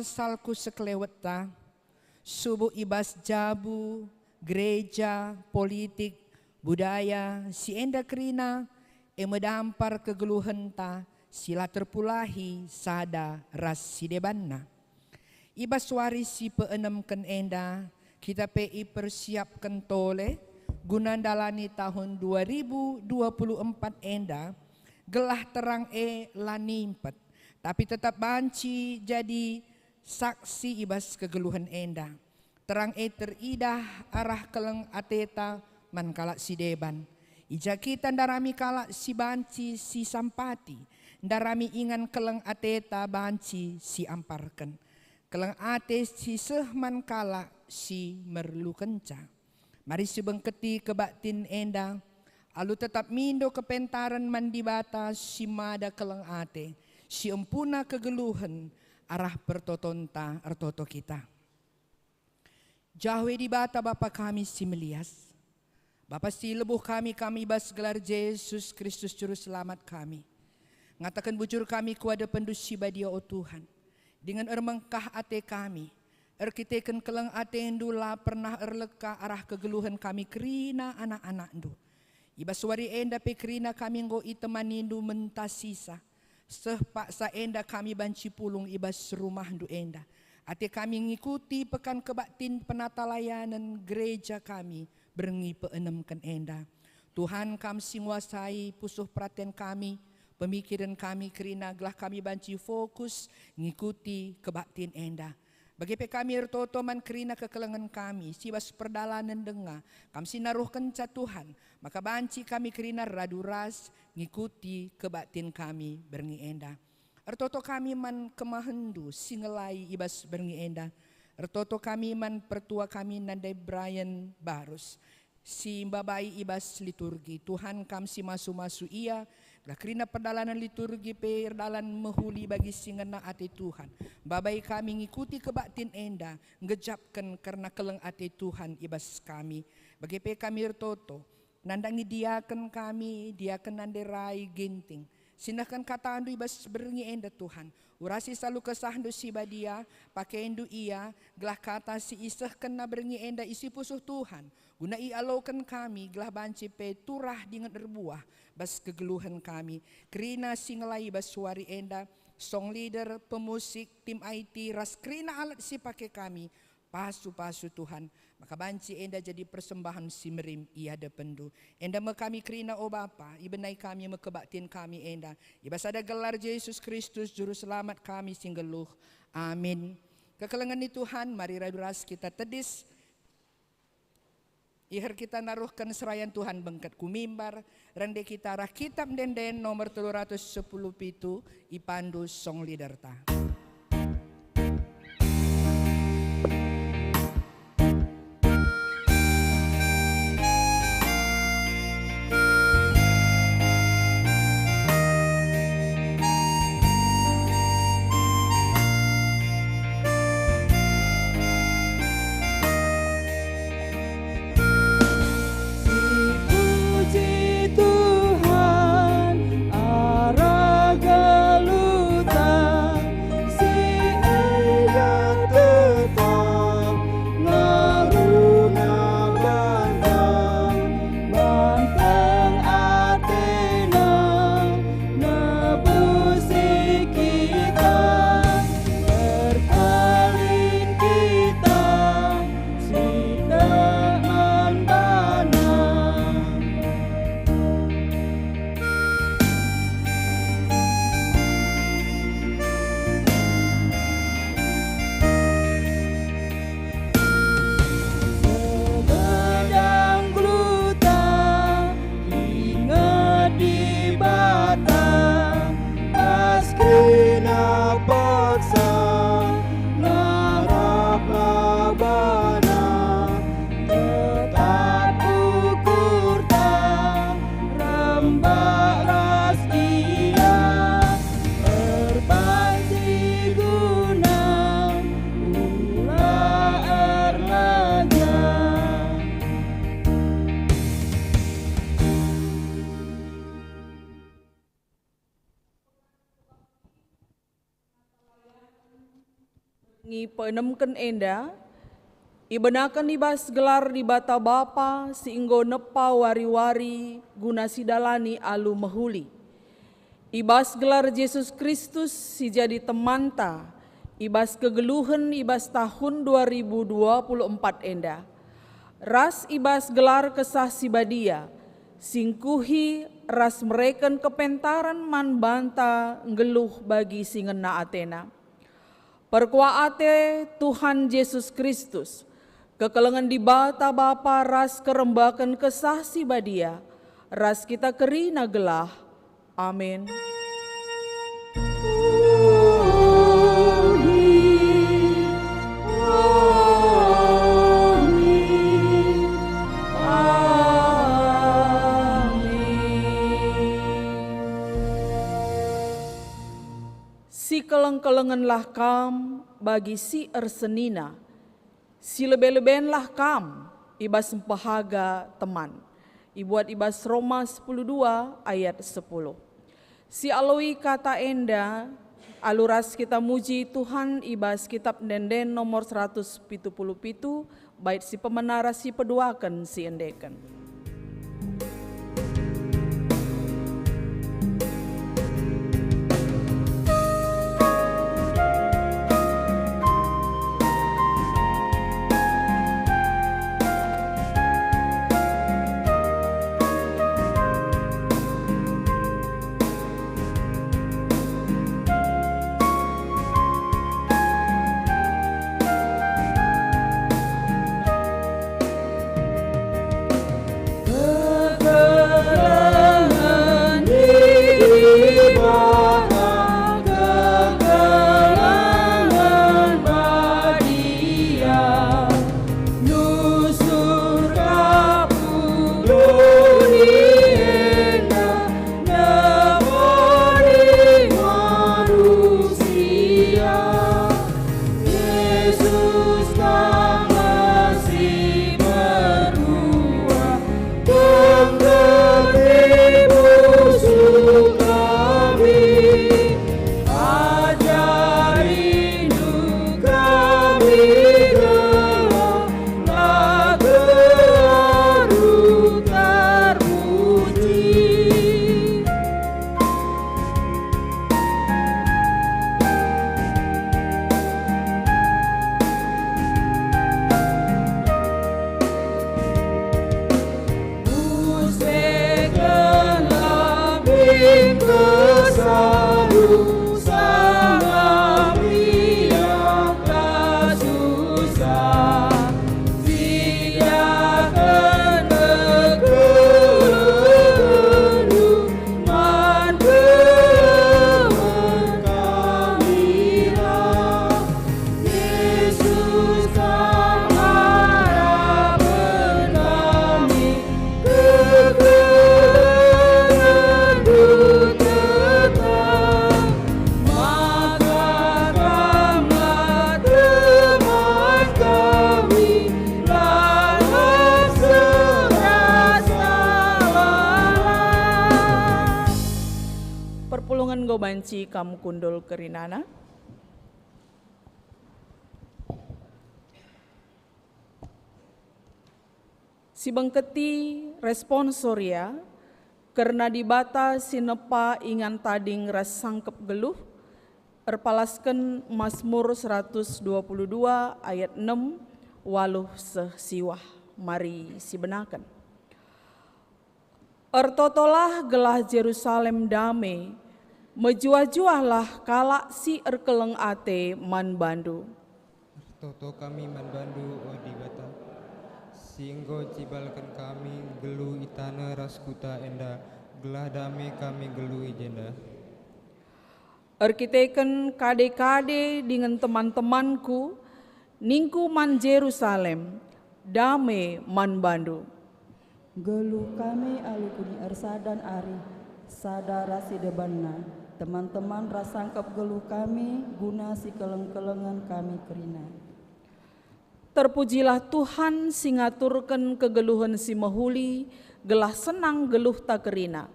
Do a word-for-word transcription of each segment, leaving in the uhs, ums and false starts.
Salku sekelewetta, subuk i bas jabu, gereja, politik, budaya, si enda kerina, e me dampar kegeluhenta si la terpulahi sada ras si debanna. I bas wari si peenemken enda, kita pe ipersiapken tole guna ndalani tahun dua ribu dua puluh empat enda, gelah terang e la nimpet, tapi tetap banci jadi saksi i bas kegeluhen enda. Terang e teridah arah keleng ateta man kalak si deban. I ja kita ndarami kalak si banci sisampati, ndarami ingan keleng ateta banci siamparken. Keleng ate si seh man kalak si merlukenca. Mari sibengketi kebaktin enda, alu tetap mindo kepentaren man Dibata si mada keleng ate, si empuna kegeluhen arah pertotonta ertoto kita. Jahwe Dibata Bapa kami si melias, Bapa si lebuh kami, kami i bas gelar Jesus Kristus Juru Selamat kami. Ngataken bujur kami ku adepenNdu si badia, o Tuhan, dingen ermengkah ate kami, erkiteken keleng ateNdu la pernah erleka arah kegeluhen kami kerina anak-anakNdu. I bas wari enda pe kerina kami enggo itemanindu mentasisa. Seh paksa enda kami banci pulung i bas rumahndu enda. Ate kami ngikuti pekan kebaktin penata layanen gereja kami berngi peenemken enda. Tuhan, Kam si nguasai pusuh peraten kami, pemikiren kami kerina gelah kami banci fokus ngikuti kebaktin enda. Bage pe kami ertoto man kerina kekelengen kami si bas perdalanen denga, Kam si naruhkenca Tuhan, maka banci kami kerina radu ras ngikuti kebaktin kami berngi enda. Ertoto kami man kemahenNdu si ngelai i bas berngi enda. Ertoto kami man pertua kami nande Brian Barus, si mbabai i bas liturgi. Tuhan, Kam si masu-masu ia, gelah kerina perdalanen liturgi pe erdalan mehuli bagi si ngena ate Tuhan. Mbabai kami ngikuti kebaktin enda, nggejapken kerna keleng ate Tuhan i bas kami. Bage pe kami ertoto, nandangi diaken kami, diaken nande Rai Ginting. Sinehken kataNdu i bas berngi enda, Tuhan. Urasi salu kesahNdu si badia, pakaiNdu ia, gelah kata si isehkenna berngi enda isi pusuh Tuhan, guna ialoken kami, gelah banci pe turah dingen erbuah bas kegeluhen kami. Kerina si ngelai bas wari enda, song leader, pemusik, tim I T, ras kerina alat si pake kami, pasu-pasu Tuhan, maka banci enda jadi persembahen si merim i adepenNdu. Enda me kami kerina, o Bapa, ibenai kami me kebaktin kami enda. I bas sada gelar Jesus Kristus, Juru Selamat kami si nggeluh. Amin. Kekelengen ni Tuhan, mari radu ras kita tedis. Iher kita naruhken serayan Tuhan bengket ku mimbar, rende kita arah Kitab Ende-enden nomor telu ratus sepuluh pitu, ipandu song leaderta. Dipuji Tuhan arah geluhta, Ngi peenemken enda, ibenaken i bas gelar Dibata Bapa si enggo nepa wari-wari guna sidalani alu mehuli. I bas gelar Jesus Kristus si jadi temanta, i bas kegeluhen i bas tahun dua ribu dua puluh empat enda, ras i bas gelar Kesah Si Badia, singkuhi ras mereken kepentaren man banta nggeluh bagi si ngena atena. Perkuah ate Tuhan Jesus Kristus, kekelengen Dibata Bapa ras kerembaken Kesah Si Badia, ras kita kerina gelah. Amin. Sikeleng-kelengenlah kam bagi si ersenina, silebe-lebenlah kam i bas mpehaga teman. Ibuat i bas Roma sepuluh dua ayat sepuluh. Sialoi kata enda, alu ras kita muji Tuhan i bas Kitab Ende-enden nomor seratus pitu puluh pitu, bait si pemena ras si peduaken si endeken. Kekelengen Dibata, kekelengen badia, nusur ka ku doni enda, nebari manusia. Yesus, Kam si perkuah, Kam keti pusuh kami. Ajarindu kami gelah, la gelarNdu terpuji. Pusekenlah bingkes alu, salam liatlah susah. Sidaken kekelengenNdu man kekelengen kamilah. Yesus, Kam harapen kami, kekelengenNdu tetap. Maka Kamlah teman kami, lalap serasa lalap. Perpulungen enggo banci kam kundul kerinana. Sibengketi responsoria kerna Dibata si nepa ingan tading ras sangkep geluh, erpalasken Masmur seratus dua puluh dua ayat enem, waluh seh siwah. Mari sibenaken. Ertotolah gelah Jerusalem dame, mejuah-juahlah kalak si erkeleng ate man bandu. Ertoto kami man bandu, o Dibata, si enggo njibalken kami nggeluh i taneh ras kuta enda, gelah dame kami nggeluh i jenda. Erkiteken kade-kade dingen teman-temanku, ningku man Jerusalem, "Dame man bandu." Nggeluh kami alu keni ersadan arih, sada ras si debanna, teman-teman ras sangkep geluh kami, guna sikeleng-kelengen kami kerina. Terpujilah Tuhan si ngaturken kegeluhen si mehuli, gelah senang geluhta kerina.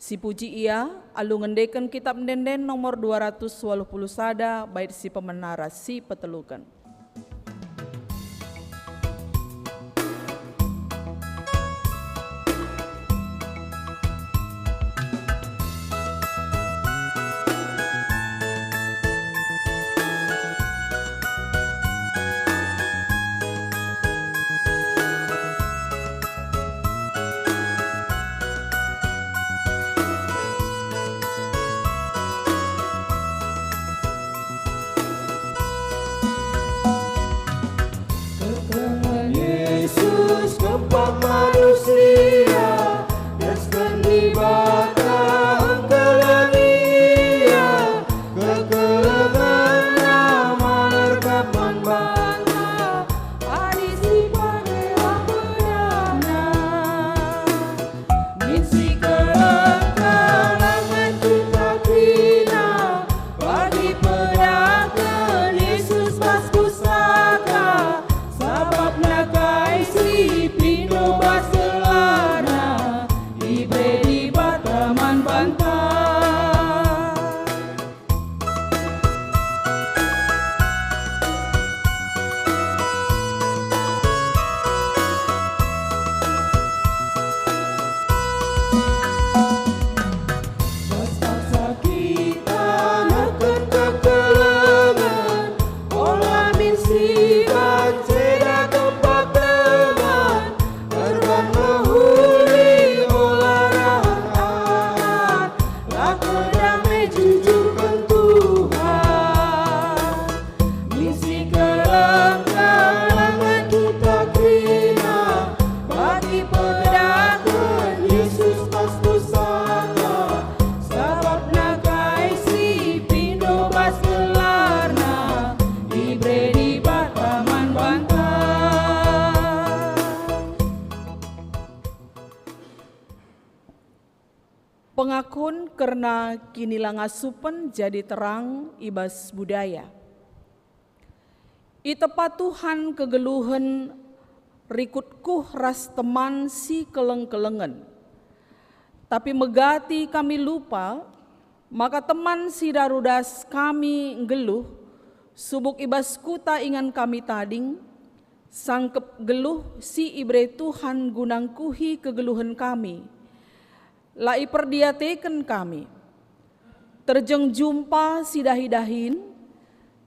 Sipuji ia alu ngendeken Kitap Ende-enden nomor dua ratus waluh puluh sada, bait si pemena ras si peteluken. Kekelengen Yesus kempak manusia, desken Dibata engkelengi Ia. Kekelengenna manerkap man banta, adi si pake la pedana. Min si keleng-keleng ngencuhken kerina, bagi pedaken Yesus bas pustaka, sabapna kai si pindo bas gelarna, ibere Dibata man banta. Bas paksa kita neken kekelengen, ola min si baceda kempak teman, erban mehuli ola rahan ahat, lako dame jujurken Tuhan. Min si keleng-keleng ngencuhken kerina, bagi pedaken Yesus bas pustaka, sabapna kai si pindo bas gelarna, ibere Dibata man banta. Pengakun kerna kinilangasupen jadi terang i bas budaya. Itepa Tuhan kegeluhen rikut kuh ras teman si keleng-kelengen. Tapi megati kami lupa maka teman si darudas kami nggeluh, subuk i bas kuta ingan kami tading, sangkep geluh si ibere Tuhan guna ngkuhi kegeluhen kami. La iperdiateken kami. Terjeng jumpa si dahi-dahin,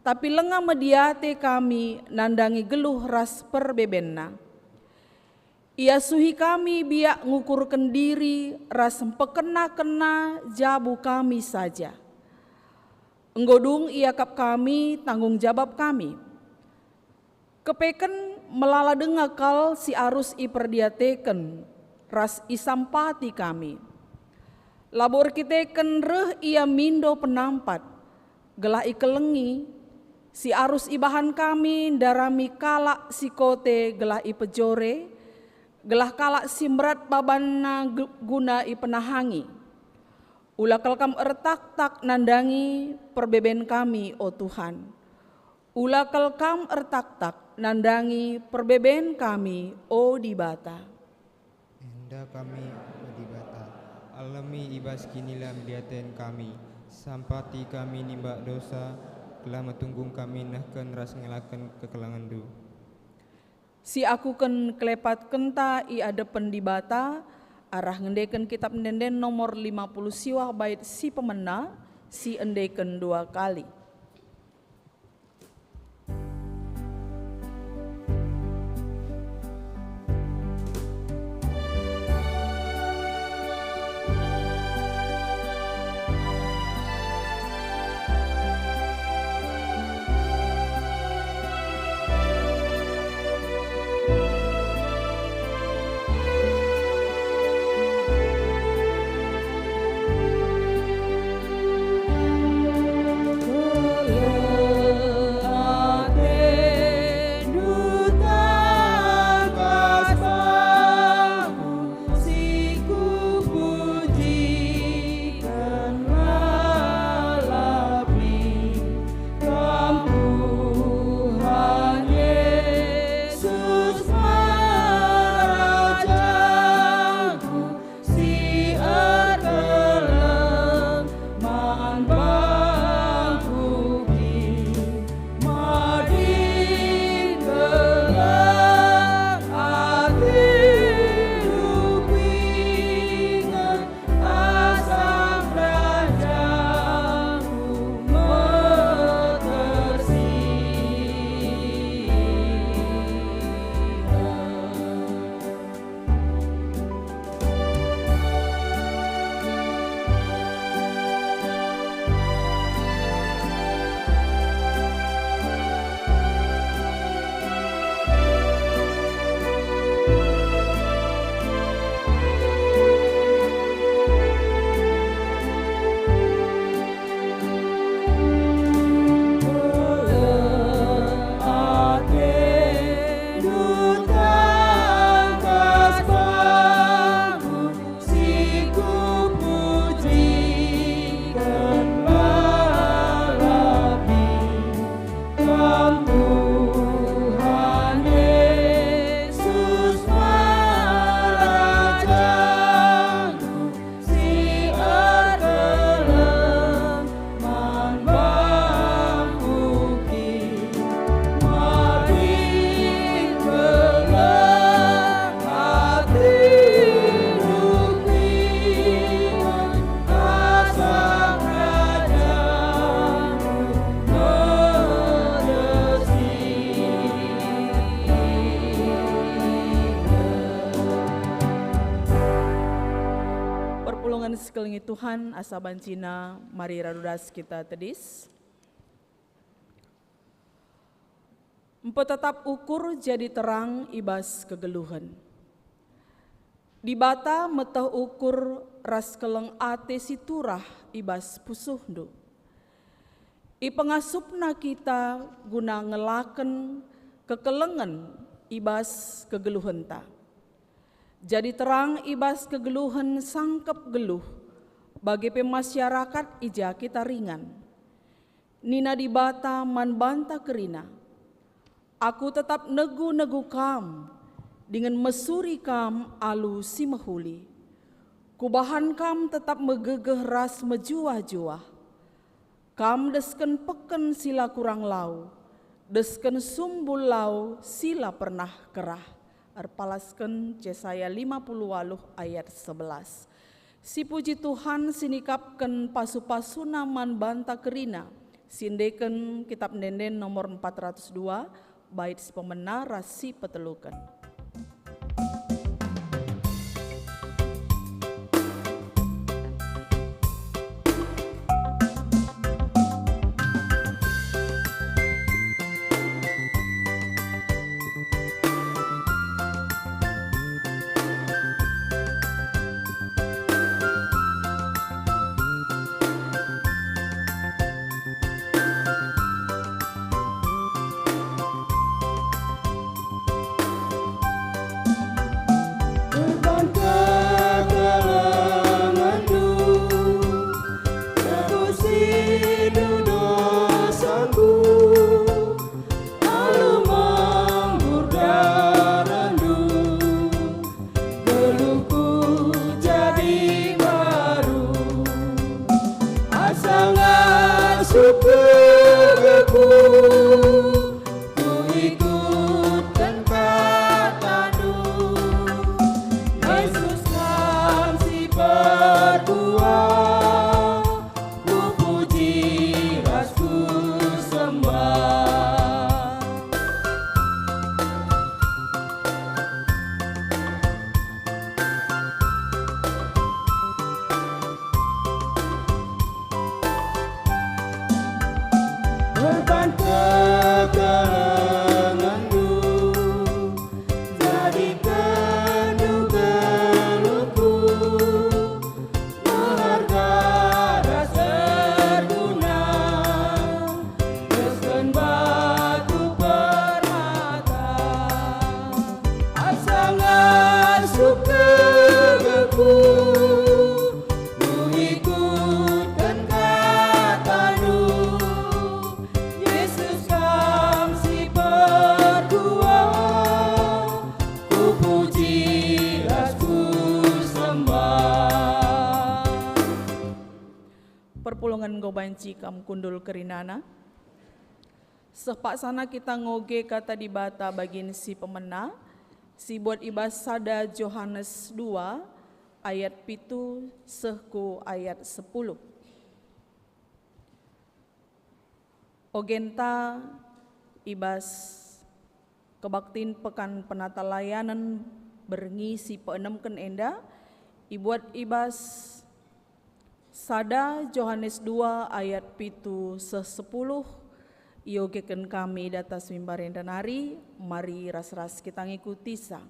tapi langa mediate kami nandangi geluh ras perbebenna. Iasuhi kami biak ngukurken diri ras mpekena-kena jabu kami saja. Enggo dung iakap kami tanggung jabap kami. Kepeken melala denga kal si arus iperdiateken ras isampati kami. Labo erkiteken reh ia mindo penampat, gelah ikelengi, si arus ibahan kami ndarami kalak si kote gelah ipejore, gelah kalak si mberat babanna ge-, guna ipenahangi. Ula kal Kam ertaktak nandangi perbeben kami, o Tuhan. Ula kal Kam ertaktak nandangi perbeben kami, o Dibata. Enda kami, o Dibata, alemi i bas kinilamdiaten kami, sampati kami nimbak dosa, gelah metunggung kami nehken ras ngelaken kekelengenNdu. Siakuken kelepatkenta i adepen Dibata, arah ngendeken Kitap Ende-enden nomor lima puluh siwah bait si pemena, siendeken dua kali. Kelengi Tuhan, asa bancina mari radu das kita tedis. Mpetetap ukur jadi terang i bas kegeluhen. Dibata meteh ukur ras keleng ate si turah i bas pusuhndu. Ipengasupna kita guna ngelaken kekelengen i bas kegeluhenta. Jadi terang i bas kegeluhen sangkep geluh, bage pe masyarakat i ja kita ringan. Nina Dibata man banta kerina, "Aku tetap negu-negu kam, dingen mesuri kam alu si mehuli. Kubahan kam tetap megegeh ras mejuah-juah. Kam desken peken si la kurang lau, desken sumbul lau si la pernah kerah." Erpalasken Jesaya lima puluh waluh ayat sebelas. Sipuji Tuhan sinikapken pasu-pasuna man banta kerina, siendeken Kitab Ende-enden nomor empat ratus dua, bait si pemena ras si peteluken. Erban kekelengenndu, tebusindu dosaku, alu menggur darendu, geluhku jadi baru. Asa ngasup gegehku, kuikutken katandu. Yesus, Kam si perkuah, kupuji ras kusembah. Erban kekelengenndu, jadikenndu geluhku, meharga ras erguna, desken batu permata. Asa ngasup gegehku, kuikutken katandu. Yesus, Kam si perkuah, kupuji ras kusembah. Perpulungen enggo banci kam kundul kerinana. Seh paksana kita ngoge Kata Dibata bagin si pemena, si buat i bas sada Johanes dua ayat pitu seh ku ayat sepuluh. Ogenta i bas kebaktin Pekan Penatalayanen berngi si peenemken enda, ibuat i bas sada Johanes dua ayat pitu seh sepuluh, iogeken kami datas mimbar enda nari, mari ras-ras kita ngikutisa.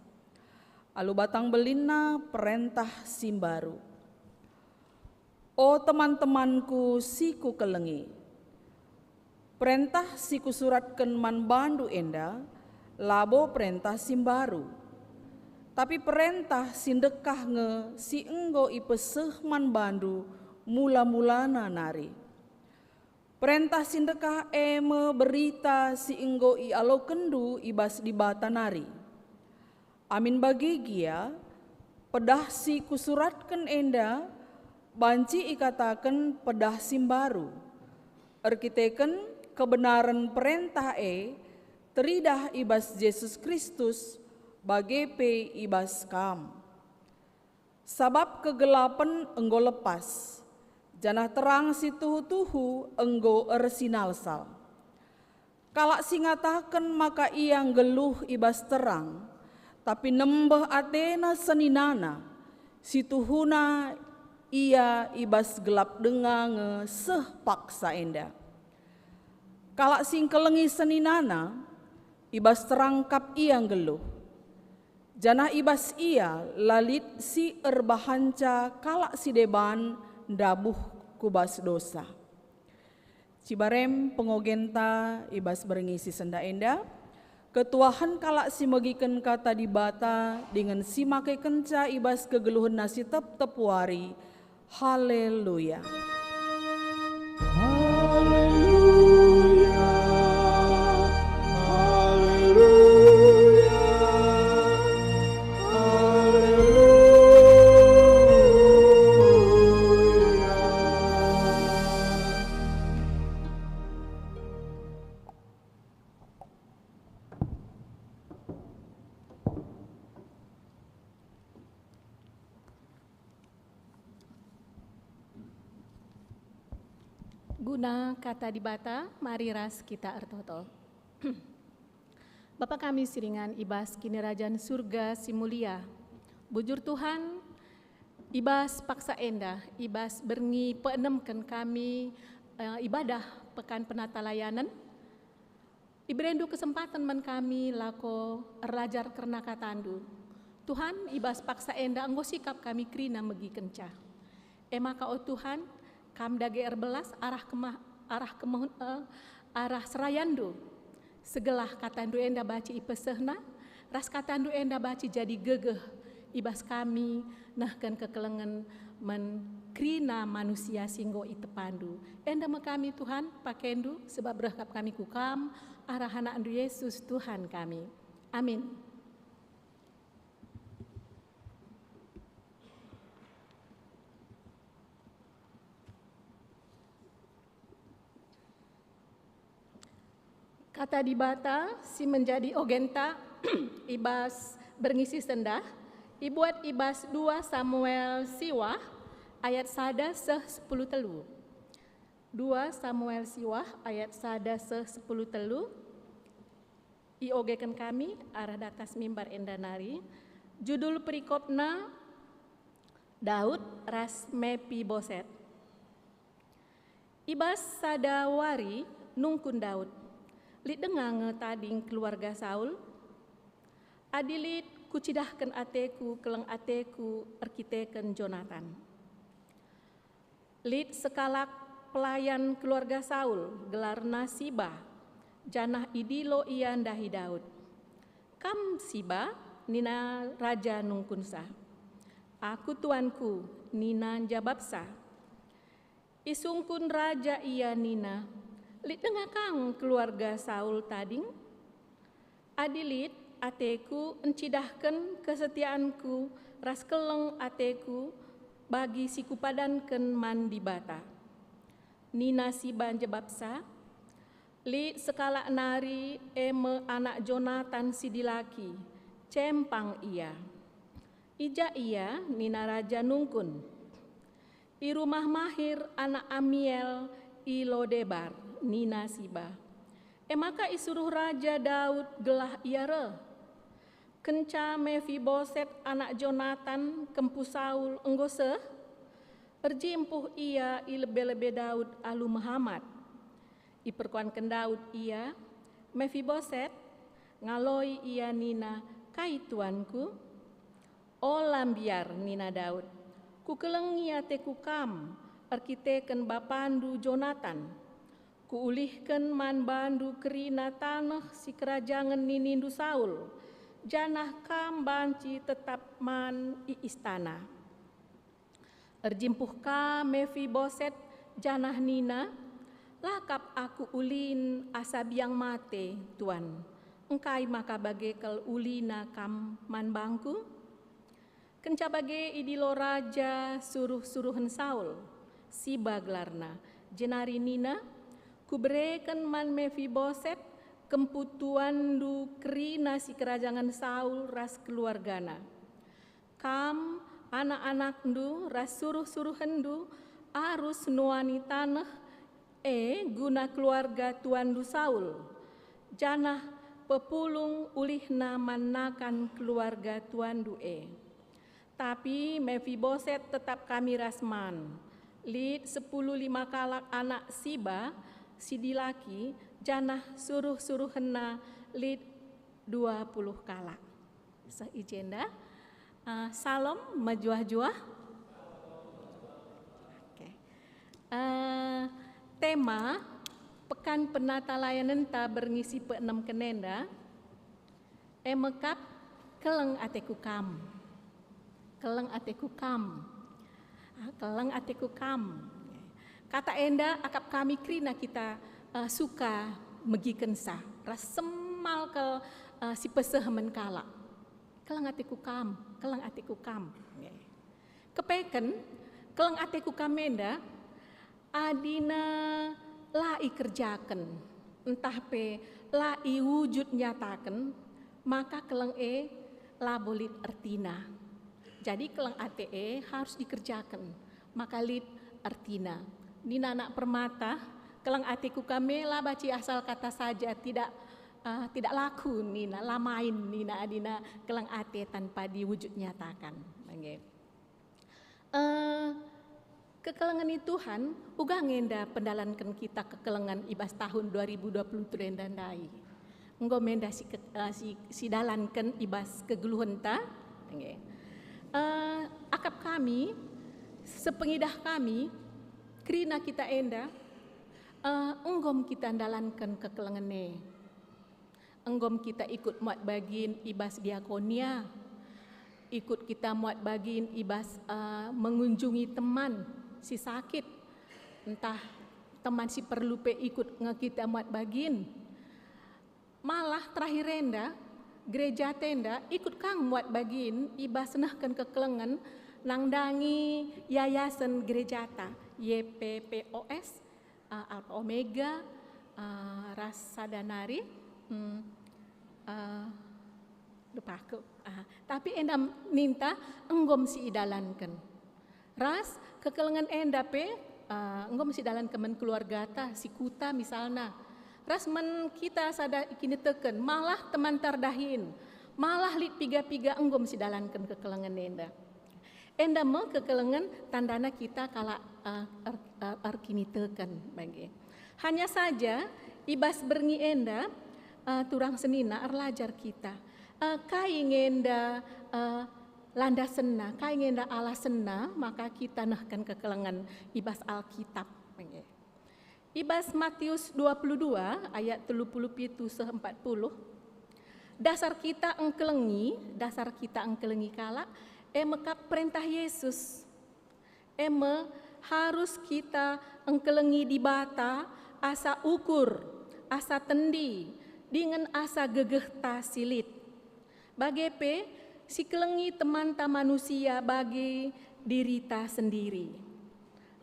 Alu batang belinna perentah si mbaru. O teman-temanku si kukelengi, perentah si kusuratken man bandu enda labo perentah si mbaru, tapi perentah si ndekah nge si enggo ipeseh man bandu mula-mulana nari. Perentah si ndekah e me berita si enggo ialokenndu i bas Dibata nari. Amin bage gia, pedah si kusuratken enda banci ikataken pedah si mbaru, erkiteken kebenaren perentah e teridah i bas Jesus Kristus bage pe i bas kam. Sabap kegelapen enggo lepas, janah terang si tuhu-tuhu enggo ersinalsal. Kalak si ngataken maka ia nggeluh i bas terang, tapi nembeh atena seninana, si tuhuna Ia i bas gelap denga nge seh paksa enda. Kalak si ngkelengi seninana, i bas terang kap ia nggeluh. Janah i bas ia la lit si erbahanca kalak si deban ndabuh ku bas dosa. Cibarem pengogenta i bas berngi si sendah enda, ketuahen kalak si megiken kata Dibata dingen si makekenca i bas kegeluhenna si tep-tep wari. Haleluya! Haleluya! Haleluya! Haleluya! Guna kata Dibata, mari ras kita ertoto. Bapa kami si ringan i bas Kinirajan Surga si mulia, bujur Tuhan, i bas paksa enda, i bas berngi peenemken kami, eh, ibadah Pekan Penatalayanen, iberendu kesempaten man kami lako erlajar kerna katandu. Tuhan, i bas paksa enda enggo sikap kami kerina megikenca. E maka, o Tuhan, Kam dage erbelas arah kemah-, arah kemehun-, eh, arah serayandu. Segelah katandu enda banci ipesehna, ras katandu enda banci jadi gegeh i bas kami nehken kekelengen man kerina manusia si enggo itepandu. Enda me kami, Tuhan, pakendu, sebab reh kap kami ku Kam, arah AnakNdu Yesus, Tuhan kami. Amin. Kata Dibata si menjadi ogenta i bas berngi si sendah, ibuat i bas dua Samuel siwah ayat sada seh sepuluh telu. Dua Samuel siwah ayat sada seh sepuluh telu, iogeken kami arah datas mimbar enda nari. Judul perikopna, Daud ras Mepiboset. I bas sada wari nungkun Daud, "Lit denga nge tading keluarga Saul? Adi lit, kucidahken ateku keleng ateku erkiteken Jonatan." Lit sekalak pelayan keluarga Saul, gelarna Siba, janah idilo ia ndahi Daud. "Kam Siba?" nina raja nungkunsa. "Aku, tuanku," nina njabapsa. Isungkun raja ia nina, "Lit denga kang keluarga Saul tading? Adi lit, ateku encidahken kesetianku ras keleng ateku bagi si kupadanken man Dibata." Nina Siba njebapsa, "Lit sekalak nari, e me anak Jonatan si dilaki, cempang ia." "I ja ia?" nina raja nungkun. "I rumah Mahir anak Amiel i Lodebar," nina Siba. E maka isuruh Raja Daud gelah ia reh. Kenca Mefiboset anak Jonatan, kempu Saul, enggo seh, erjimpuh ia i lebe-lebe Daud alu mehamat. Iperkuanken Daud ia, "Mefiboset!" Ngaloi ia nina, "Kai, tuanku?" "Ola mbiar," nina Daud. "Kukelengi ateku kam erkiteken bapandu Jonatan. Kuulihken man bandu kerina taneh sikerajangen ninindu Saul, janah kam banci tetap man i istana." Erjimpuh ka Mefiboset janah nina, "La kap aku ulin asa biang mate, Tuan. Engkai maka bage kal ulina kam man bangku?" Kenca bage idilo raja suruh-suruhen Saul, Siba gelarna, jenari nina, "Kubereken man Mefiboset, kempu tuanndu, kerina sikerajangen Saul ras keluargana. Kam, anak-anakndu ras suruh-suruhenndu arus nuani taneh e guna keluarga tuanndu Saul, janah pepulung ulihna man nakan keluarga tuanndu e. Tapi Mefiboset tetap kami ras man. Lit sepuluh lima kalak anak Siba si dilaki, janah suruh-suruhenna lit dua puluh kalak. Seh i jenda. Ah, Salom mejuah-juah. Oke. Eh, tema Pekan Penatalayanenta berngi si peenem kenenda, e mekap, keleng ateku kam. Keleng ateku kam. Ah, keleng ateku kam. Kata enda akap kami kerina kita, eh, suka megikensa ras semal kal, eh, si peseh man kalak. Keleng ateku kam, keleng ateku kam. Kepeken, keleng ateku kam enda, adina la ikerjaken, ntah pe la iwujud nyataken, maka keleng e labo lit ertina. Jadi keleng ate e harus dikerjaken, maka lit ertina. Nina anak permata, keleng ateku kam e la banci asal kata saja, tidak, eh, tidak laku nina, la main nina adina keleng ate tanpa diwujud nyatakan. Bage. Eh, kekelengen i Tuhan, uga nge enda pendalanken kita kekelengen i bas tahun dua ribu dua puluh tiga enda ndai. Enggo me enda si ke-, eh, si, sidalanken i bas kegeluhenta. Nge. Eh, akap kami, sepengidah kami, kerina kita enda, eh, enggo me kita ndalanken kekelengen e. Enggo me kita ikut muat bagin i bas diakonia, ikut kita muat bagin i bas, eh, mengunjungi teman si sakit, ntah teman si perlu pe ikut nge kita muat bagin. Malah terakhir enda, gereja ta enda ikut kang muat bagin i bas nehken kekelengen nandangi yayasen gerejata, Y P P O S, eh, Alpha Omega, eh, ras sada nari, hmm, eh, lupaku. Ah, tapi enda ninta enggo me si idalanken. Ras kekelengen enda pe, eh, enggo me si idalanken man keluargata, si kuta misalna. Ras man kita sada kiniteken, malah teman terdahin, malah lit piga-piga enggo me si idalanken kekelengen enda. Enda me kekelengen tandana kita kalak, eh, er-, eh, erkiniteken bage. Hanya saja, i bas berngi enda, eh, turang senina erlajar kita. Eh, kai nge enda, eh, landasenna, kai nge enda alasenna maka kita nehken kekelengen i bas Alkitab bage. I bas Matius dua puluh dua ayat telu puluh pitu seh empat puluh, dasar kita engkelengi, dasar kita engkelengi kalak, e mekap perentah Yesus. E me, harus kita engkelengi Dibata asa ukur, asa tendi, dingen asa gegehta si lit. Bage pe, sikelengi temanta manusia bagi dirita sendiri.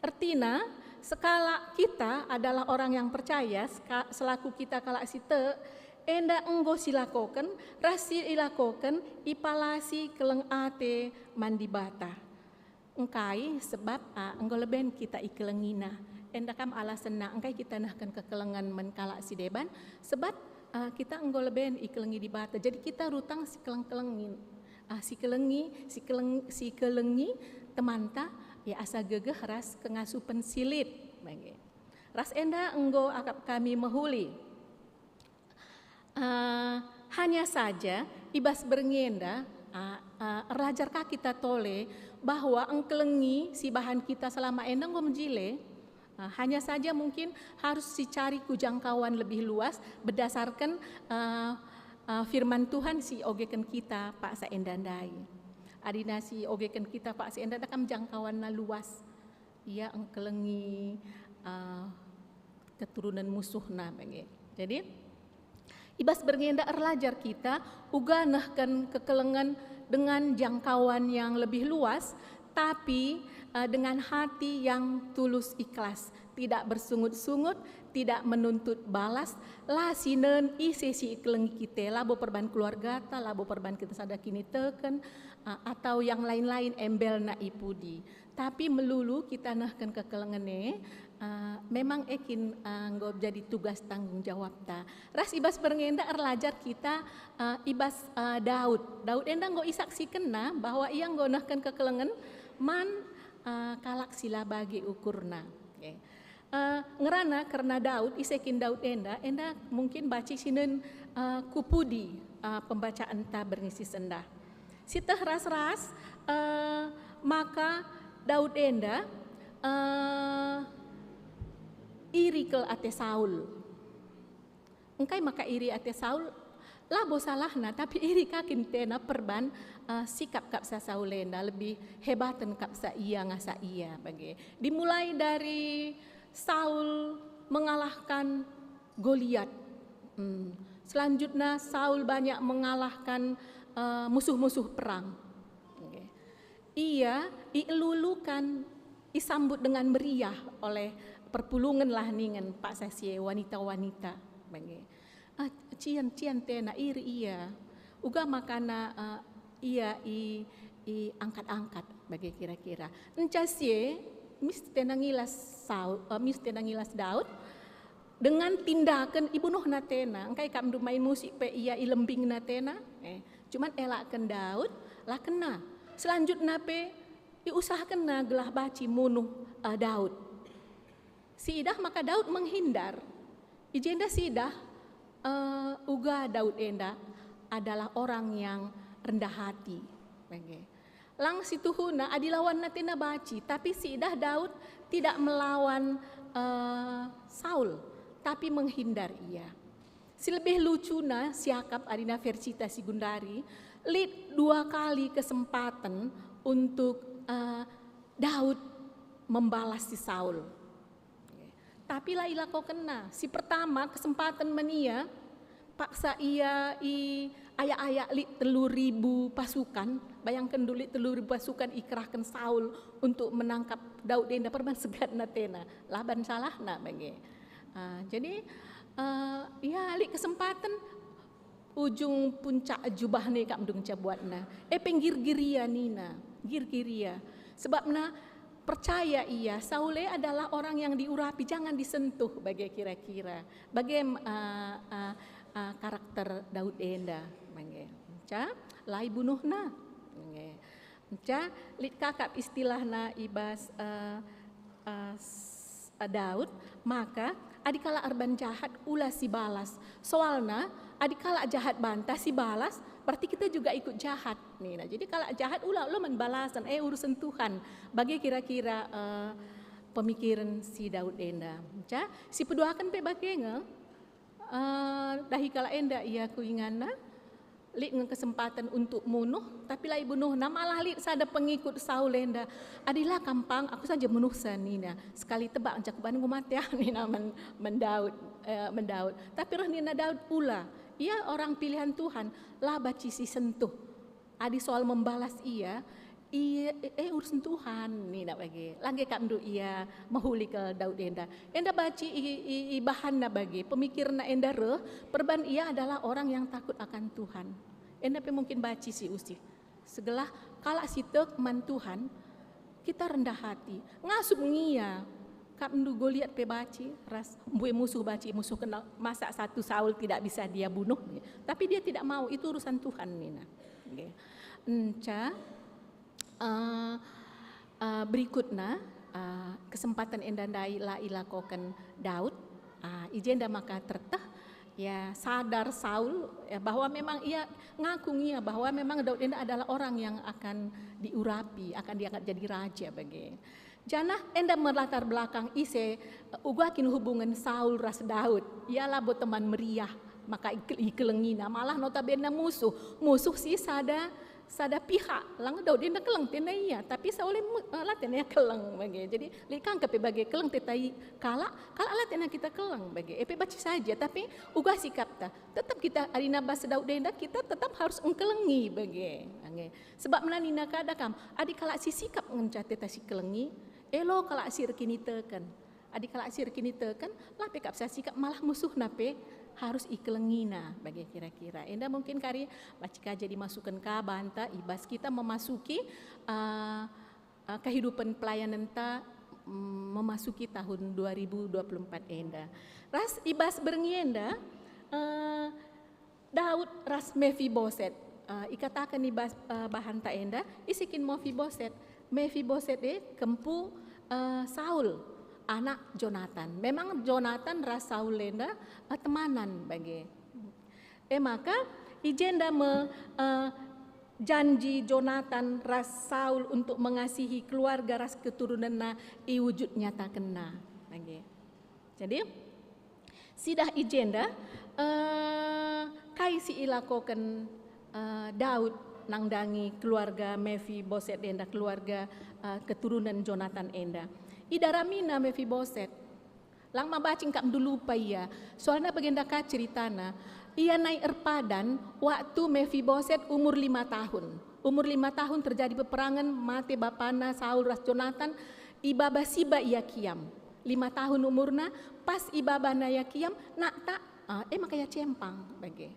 Ertina, sekalak kita adalah orang yang percaya, seka-, selaku kita kalak si tek, enda enggo silakoken, ras si ilakoken ipalasi keleng ate man Dibata. Engkai sebab, ah, enggo leben kita ikelengina. Enda kam alasenna engkai kita nehken kekelengen man kalak si deban, sebab, ah, kita enggo leben ikelengi Dibata. Jadi kita rutang sikeleng-kelengin. Ah, sikelengi, sikeleng-, sikelengi temanta, ya, asa gegeh ras kengasupen si lit. Bage. Ras enda enggo akap kami mehuli. Eh, hanya saja, i bas berngi enda, ah, ah, erlajar ka kita tole bahwa engkelengi si bahan kita selama enda enggo mejile. Ah, hanya saja mungkin harus sicari ku jangkauan lebih luas berdasarkan, eh, eh, firman Tuhan si ogeken kita paksa enda ndai. Adina si ogeken kita paksa enda ndai kam jangkauanna luas. Ia engkelengi, eh, keturunan musuhna bage. Jadi, i bas berngi enda erlajar kita uga nehken kekelengen dengan jangkauan yang lebih luas, tapi, eh, dengan hati yang tulus ikhlas, tidak bersungut-sungut, tidak menuntut balas, la sinen ise si ikelengi kita, labo perban keluargata, labo perban kita sada kiniteken, eh, atau yang lain-lain embelna i pudi. Tapi melulu kita nehken kekelengen e, Uh, memang ekin uh, enggo jadi tugas tanggung jawabta. Ras ibas berngi enda erlajar kita uh, ibas uh, Daud. Daud enda enggo isaksikenna bahwa ia enggo nehken kekelengen man uh, kalak si la bage ukurna. Okay. Uh, ngerana kerna Daud, ise kin Daud enda, enda mungkin banci sinen uh, kupudi uh, pembacaanta berngi si sendah. Siteh ras-ras uh, maka Daud enda uh, iri kal ate Saul. Engkai maka iri ate Saul? Labo salahna, tapi iri ka kin tena perban uh, sikap kapsa Saul enda lebih hebaten kapsa ia ngasa ia bage. Dimulai dari Saul mengalahkan Goliat. Hmm. Selanjutnya Saul banyak mengalahkan uh, musuh-musuh perang. Okay. Ia ielulukan, isambut dengan meriah oleh perpulungen lah ningen paksa si wanita-wanita. Bage. Ah, cian-cian tena iri ia. Uga makana uh, ia i, i angkat-angkat bage kira-kira. Enca sie mis tena ngilas Saul, uh, mis tena ngilas Daud dengan tindaken ibunuhna tena. Engkai kap ndu main musik pe ia ilembingna tena? Eh, cuman elaken Daud, la kena. Selanjutna pe iusahakenna gelah banci munuh uh, Daud. Siidah maka Daud menghindar. I jenda siidah uh, uga Daud enda adalah orang yang rendah hati. Bage. Lang situhuna adi lawanna tena banci, tapi siidah Daud tidak melawan uh, Saul, tapi menghindar ia. Si lebih lucuna siakap adina versita si gundari, lit dua kali kesempatan untuk uh, Daud membalas si Saul. Tapi la ilakokenna. Si pertama, kesempatan menia, paksa ia i ayak-ayak lit telu ribu pasukan. Bayangken dulu lit telu ribu pasukan ikerahken Saul untuk menangkap Daud enda perban segatna tena. Laban salahna bage. Uh, jadi uh, ia lit kesempatan ujung puncak jubahna kap ndung cabuatna. E pe nggirgiria nina, nggirgiria. Sebabna percaya ia, Saul e adalah orang yang diurapi, jangan disentuh bage kira-kira. Bage uh, uh, uh, karakter Daud enda. Bage. Ca, lai bunuhna. Bage. Ca, lit kakap istilahna ibas uh, uh, Daud, maka adi kalak erban jahat ula sibalas. Soalna adi kalak jahat banta sibalas, berarti kita juga ikut jahat. Nina. Jadi kalak jahat ula ula man balasen, eh urusen Tuhan. Bage kira-kira uh, pemikiran si Daud enda. Ca, si peduaken pe bage nge, uh, dahi kalak enda ia kuinganna, lit nge kesempatan untuk munuh, tapi la ibunuhna, malah lit sada pengikut Saul enda. Adila kam pang, aku saja munuhsa nina. Sekali tebak enca kuban enggo mate ah nina men, men Daud, eh, men Daud. Tapi reh nina Daud ula. Ia orang pilihan Tuhan, la banci si sentuh. Adi soal membalas ia, ia eh, urusen Tuhan nina bage. Langge kap ndu ia mehuli ke Daud enda. Enda banci i, i, ibahanna bage, pemikirna enda reh, perban ia adalah orang yang takut akan Tuhan. Enda pe mungkin banci si usih. Segelah kalak si tek man Tuhan, kita rendah hati. Ngasup ngia, kap ndu Goliat pe banci, ras mbue musuh banci, musuh kena masak satu Saul tidak bisa dia bunuh. Tapi dia tidak mau, itu urusan Tuhan nina. Nggih. Enca, eh, eh, berikutna, eh, kesempatan enda ndai la ilakoken Daud. Ah, i jenda maka terteh, ya, sadar Saul, ya, bahwa memang ia ngaku ngia bahwa memang Daud enda adalah orang yang akan diurapi, akan diangkat jadi raja bage. Janah enda me latar belakang ise, eh, uga kin hubungen Saul ras Daud. Ia labo teman meriah, maka ikel-, ikelengina, malah notabene musuh. Musuh si sada, sada pihak. Lang Daud enda keleng tena ia, tapi Saul e mu-, eh, la tena ia keleng bage. Jadi lit kangkep pe bage, keleng teta i kalak, kalak la tena kita keleng bage. E pe banci saja, tapi uga sikapta. Tetap kita, adina bas Daud enda, kita tetap harus engkelengi bage. Ange. Sebab nina kada kam, adi kalak si sikap ngenca teta si kelengi, elo kalak si erkiniteken. Adi kalak si erkiniteken, la pe kap sa sikap, malah musuhna pe harus ikelengina bage kira-kira. Enda mungkin kari banci ka jadi masuken ka banta ibas kita memasuki, eh, eh, kehidupan pelayanenta mm, memasuki tahun dua ribu dua puluh empat enda. Ras i bas berngi enda, eh, Daud ras Mefiboset. Eh, ikataken i bas, eh, bahanta enda, isi kin Mefiboset? Mefiboset e kempu, eh, Saul, anak Jonatan. Memang Jonatan ras Saul enda, eh, temanan bage. E maka, i jenda me, eh, janji Jonatan ras Saul untuk mengasihi keluarga ras keturunanna iwujud nyatakenna. Bage. Jadi, sidah i jenda, eh, kai si ilakoken, eh, Daud nandangi keluarga Mefiboset enda, keluarga, eh, keturunan Jonatan enda? Idaramina Mefiboset. Lang mabaci kap ndulupa ia. Soalna bagenda ka ceritana. Ia nai erpadan waktu Mefiboset umur lima tahun. Umur lima tahun terjadi peperangan, mate bapana Saul ras Jonatan, ibaba Siba ia kiam. Lima tahun umurna, pas ibabana ia kiam, nakta, ah, e maka ia cempang bage.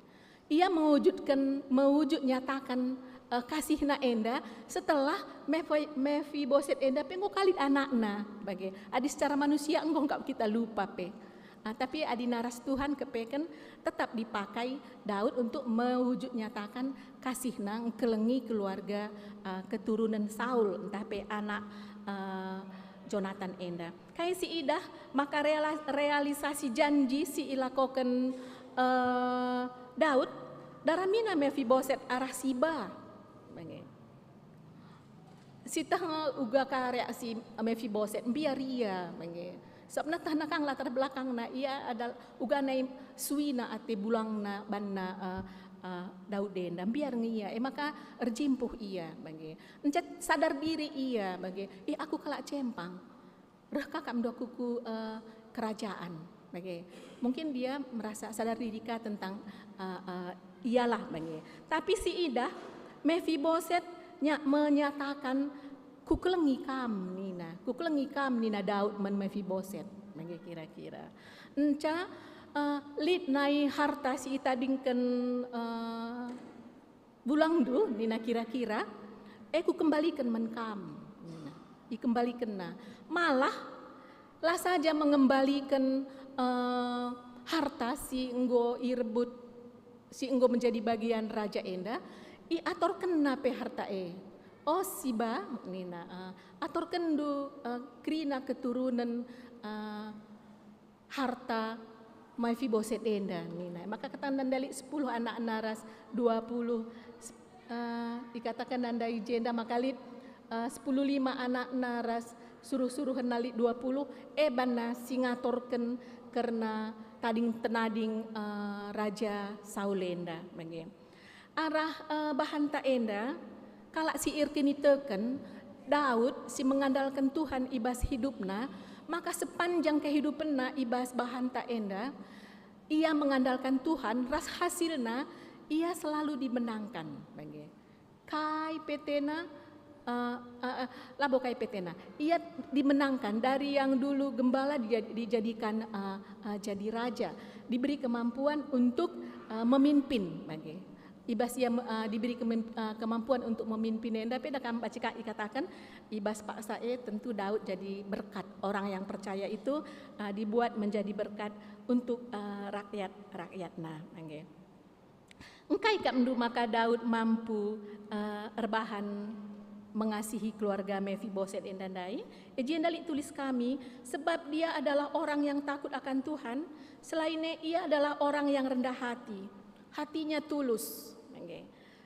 Ia mewujudkan, mewujud nyatakan, eh, kasihna enda setelah Mefi-, Mefiboset enda pe enggo kalit anakna bage. Adi secara manusia enggo kap kita lupa pe. Ah, tapi adi naras Tuhan kepeken tetap dipakai Daud untuk mewujud nyatakan kasihna ngkelengi keluarga, eh, keturunan Saul, ntah pe anak, eh, Jonatan enda. Kai si idah maka reala-, realisasi janji si ilakoken, eh, Daud, daramina Mefiboset arah Siba. Bage. Siteh nge uga ka reaksi Mefiboset, mbiar ia, bage. Sebabna tehna kang latar belakangna, ia adalah uga nai suina ate bulangna banna, eh, eh, Daud enda, mbiar nge ia, e maka erjimpuh ia, bage. Enca sadar diri ia, bage, "Ih, aku kalak cempang. Reh ka kap ndo aku ku, eh, kerajaan," bage. Mungkin dia merasa sadar diri ka tentang, eh, eh, ialah, bage. Tapi si idah, Mefiboset nya-, menyatakan, "Kukelengi kam," nina. "Kukelengi kam," nina Daud man Mefiboset, bage kira-kira. Enca, eh, lit nai harta si itadingken, eh, "Bulangndu," nina, "kira-kira, e kukembaliken man kam," nina. Ikembalikenna. Malah, la saja mengembaliken, eh, harta si enggo irebut, si enggo menjadi bagian raja enda, iatorkenna pe harta e. "O Siba," nina, eh, "atorkenndu, eh, kerina keturunen, eh, harta Mefiboset enda," nina. Maka ketanda ndai lit sepuluh anakna ras dua puluh, eh, ikataken ndai i jenda maka lit, eh, sepuluh lima anakna ras suruh-suruhenna lit dua puluh, e banna si ngatorken kerna tading-tenading, eh, Raja Saul enda, bage. Arah, eh, bahanta enda, kalak si erkiniteken, Daud si mengandalken Tuhan i bas hidupna, maka sepanjang kehidupenna i bas bahanta enda, ia mengandalkan Tuhan, ras hasilna ia selalu dimenangkan. Bage. Kai pe tena, eh, eh, eh, labo kai pe tena. Ia dimenangkan dari yang dulu gembala dijad-, dijadikan, eh, eh, jadi raja. Diberi kemampuan untuk, eh, memimpin. Bage. I bas ia, eh, diberi kemem-, eh, kemampuan untuk memimpin enda pe dah kam baca ka ikataken, i bas paksa e tentu Daud jadi berkat. Orang yang percaya itu, eh, dibuat menjadi berkat untuk, eh, rakyat-rakyatna. Bage. Engkai kap ndu maka Daud mampu, eh, erbahan mengasihi keluarga Mefiboset enda ndai? I jenda lit tulis kami, "Sebab dia adalah orang yang takut akan Tuhan, selain e ia adalah orang yang rendah hati. Hatinya tulus." Nge.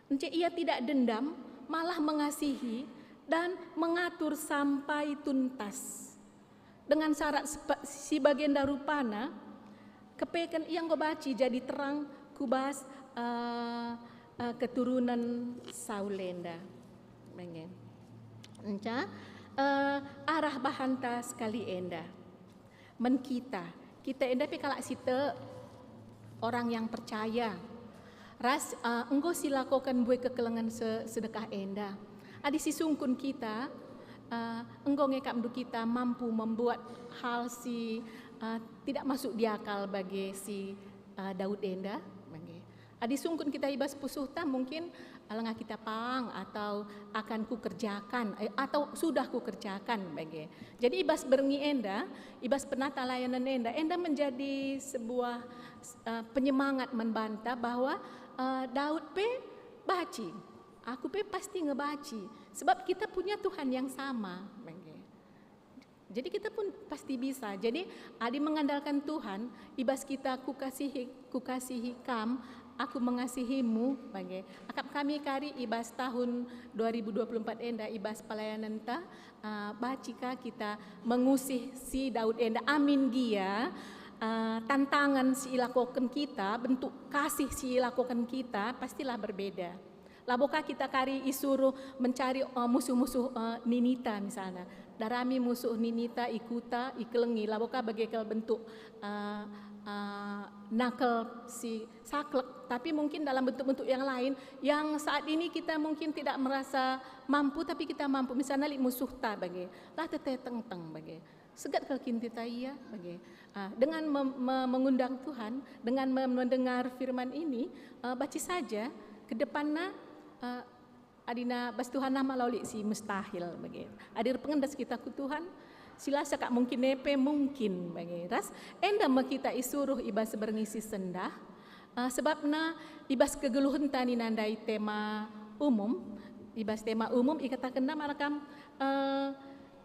Ence ia tidak dendam, malah mengasihi dan mengatur sampai tuntas. Dengan syarat sepa-, si bagenda rupana, kepeken ia enggo banci jadi terang ku bas, eh, eh, keturunen Saul enda. Bage. Enca, eh, arah bahanta sekali enda. Men kita, kita enda pe kalak si tek, orang yang percaya. Ras, eh, enggo silakoken mbue kekelengen se-, sedekah enda. Adi sisungkun kita, eh, enggo nge kap ndu kita mampu membuat hal si, eh, tidak masuk di akal bage si, eh, Daud enda? Bage. Adi sungkun kita i bas pusuhta, mungkin, Langa kita pang atau akan kukerjakan, eh, atau sudah kukerjakan bage. Jadi i bas berngi enda, i bas penata layanan enda, enda menjadi sebuah, eh, penyemangat man banta bahwa, eh, Daud pe banci, aku pe pasti ngebanci, sebab kita punya Tuhan yang sama bage. Jadi kita pun pasti bisa. Jadi adi mengandalkan Tuhan, i bas kita kukasihi, kukasihi kam, aku mengasihimu, bage. Akap kami kari i bas tahun dua ribu dua puluh empat enda, i bas pelayanenta, eh, banci ka kita mengusih si Daud enda. Amin gia, eh, tantangan si ilakoken kita, bentuk kasih si ilakoken kita, pastilah berbeda. Labo ka kita kari isuruh mencari, eh, musuh-musuh, eh, ninita misalna. Darami musuh ninita i kuta, ikelengi, labo ka bage kal bentuk, eh, eh, nakel si saklek, tapi mungkin dalam bentuk-bentuk yang lain yang saat ini kita mungkin tidak merasa mampu, tapi kita mampu. Misalna lit musuhta bage, la tete tengteng bage. Segat kal kin kita ia bage. Ah, dengan mem-, me-, mengundang Tuhan, dengan mem-, mendengar firman ini, eh, banci saja ke depanna, eh, adina bas Tuhan nama la lit si mustahil bage. Adi erpengendes kita ku Tuhan, si la sakap mungkin e pe mungkin bage. Ras enda me kita isuruh i bas berngi si sendah, eh, sebabna i bas kegeluhenta nina ndai tema umum, i bas tema umum ikatakenna man kam, eh,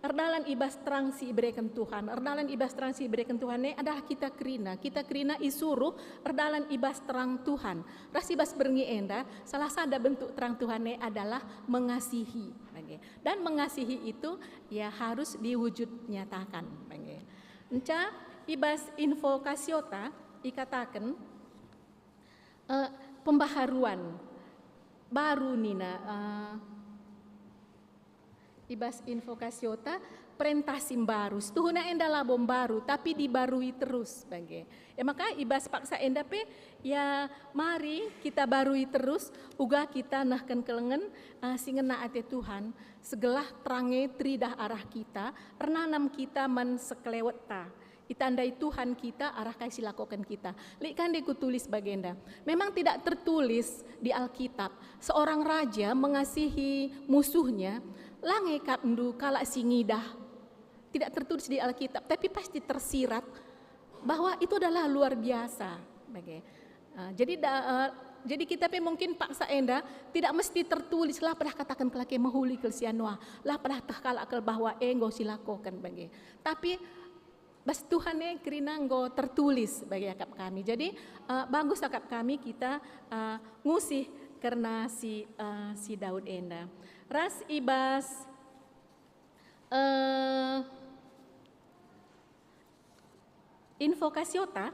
erdalan i bas terang si ibereken Tuhan. Erdalan i bas terang si ibereken Tuhan e adalah kita kerina. Kita kerina isuruh erdalan i bas terang Tuhan. Ras i bas berngi enda, salah sada bentuk terang Tuhan e adalah mengasihi. Oke. Dan mengasihi itu, ya, harus diwujud nyatakan. Oke. Enca i bas Invocatiota ikataken, eh, pembaharuan. Baru nina, eh, i bas Invocatiota, perentah si mbaru. Setuhuna enda labo mbaru, tapi dibarui terus bage. E maka i bas paksa enda pe, ya, mari kita barui terus, uga kita nehken kelengen, eh, si ngena ate Tuhan, segelah terang e teridah arah kita, ernanam kita man sekelewetta. Itandai Tuhan kita arah kai si lakoken kita. Lit ka ndai kutulis bagenda. Memang tidak tertulis di Alkitab, seorang raja mengasihi musuhnya, la nge kap ndu kalak si ngidah. Tidak tertulis di Alkitab, tapi pasti tersirat bahwa itu adalah luar biasa. Bage. Ah, jadi da-, eh, jadi kita pe mungkin paksa enda tidak mesti tertulis, la pedah kataken kalak e mehuli kal si anu ah, la pedah teh kalak kal bahwa e enggo si lakoken bage. Tapi bas Tuhan e kerina enggo tertulis bagi akap kami. Jadi, eh, bagus akap kami kita, eh, ngusih kerna si, eh, si Daud enda. Ras i bas, eh, Invocatiota,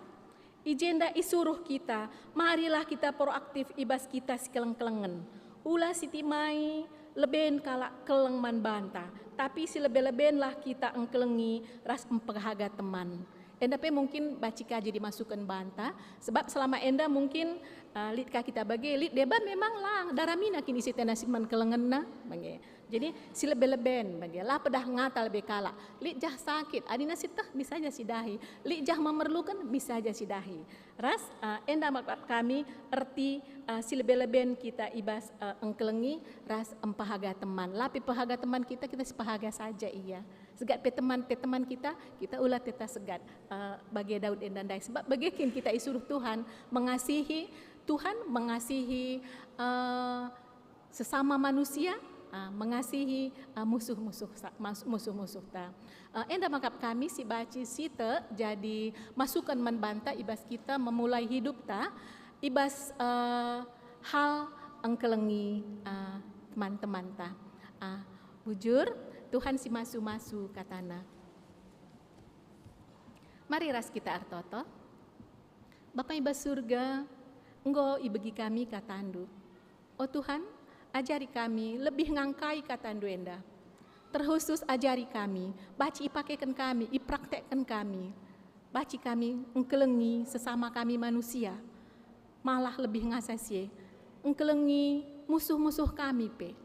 i jenda isuruh kita, marilah kita proaktif i bas kita si keleng-kelengen. Ula sitimai leben kalak keleng man banta, tapi si lebe-lebenlah kita engkelengi ras mpehaga teman. Enda pe mungkin banci ka jadi masuken banta, sebab selama enda mungkin, eh, lit ka kita bage, lit deba memang lang, daramina kin isi tena si man kelengenna, bage. Jadi, si lebe-leben bage, la pedah ngata lebe kalak. Lit jah sakit, adina si teh, bisa ja si dahi. Lit jah memerluken, bisa ja si dahi. Ras, eh, enda me kami erti, eh, si lebe-leben kita i bas, eh, engkelengi ras mpehaga teman. La pe pehaga teman kita, kita si pehaga saja ia. Segat pe teman, pe teman kita, kita ula teta segat, eh, bage Daud enda ndai. Sebab bage kin kita isuruh Tuhan mengasihi, Tuhan mengasihi, eh, sesama manusia, ah, mengasihi, ah, musuh-musuh sa-, mas-, musuh-musuhta. Eh, enda me kap kami si banci site jadi masuken man banta i bas kita memulai hidupta, i bas, eh, hal engkelengi, eh, teman-temanta. Ah, bujur, Tuhan si masu-masu katana. Mari ras kita ertoto. Bapa i bas Surga, enggo ibegi kami kataNdu. O Tuhan, ajari kami lebih ngangkai kataNdu enda. Terkhusus ajari kami, banci ipakeken kami, ipraktekken kami. Banci kami engkelengi sesama kami manusia. Malah lebih ngasa si e, engkelengi musuh-musuh kami pe.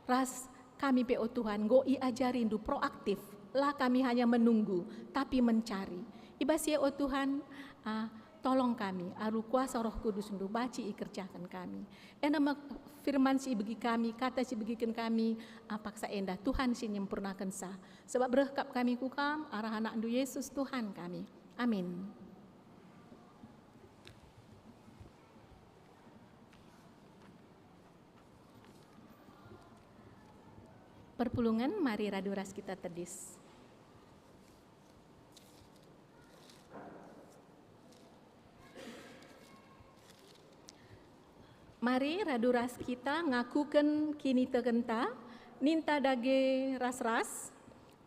Ras kami pe, o Tuhan, enggo iajariNdu proaktif. La kami hanya menunggu, tapi mencari. I bas si e, o Tuhan, ah, Tolong kami, alu kuasa Roh Kudus-Ndu banci ikerjaken kami. Enda me firman si ibegi kami, kata si ibegiken kami, apaksa enda Tuhan si nyempurnakensa. Sebab reh kap kami ku Kam, arah Anak-Ndu Yesus Tuhan kami. Amin. Perpulungen, mari radu ras kita tedis. Mari radu ras kita ngakuken kinitekenta, ninta dage ras-ras.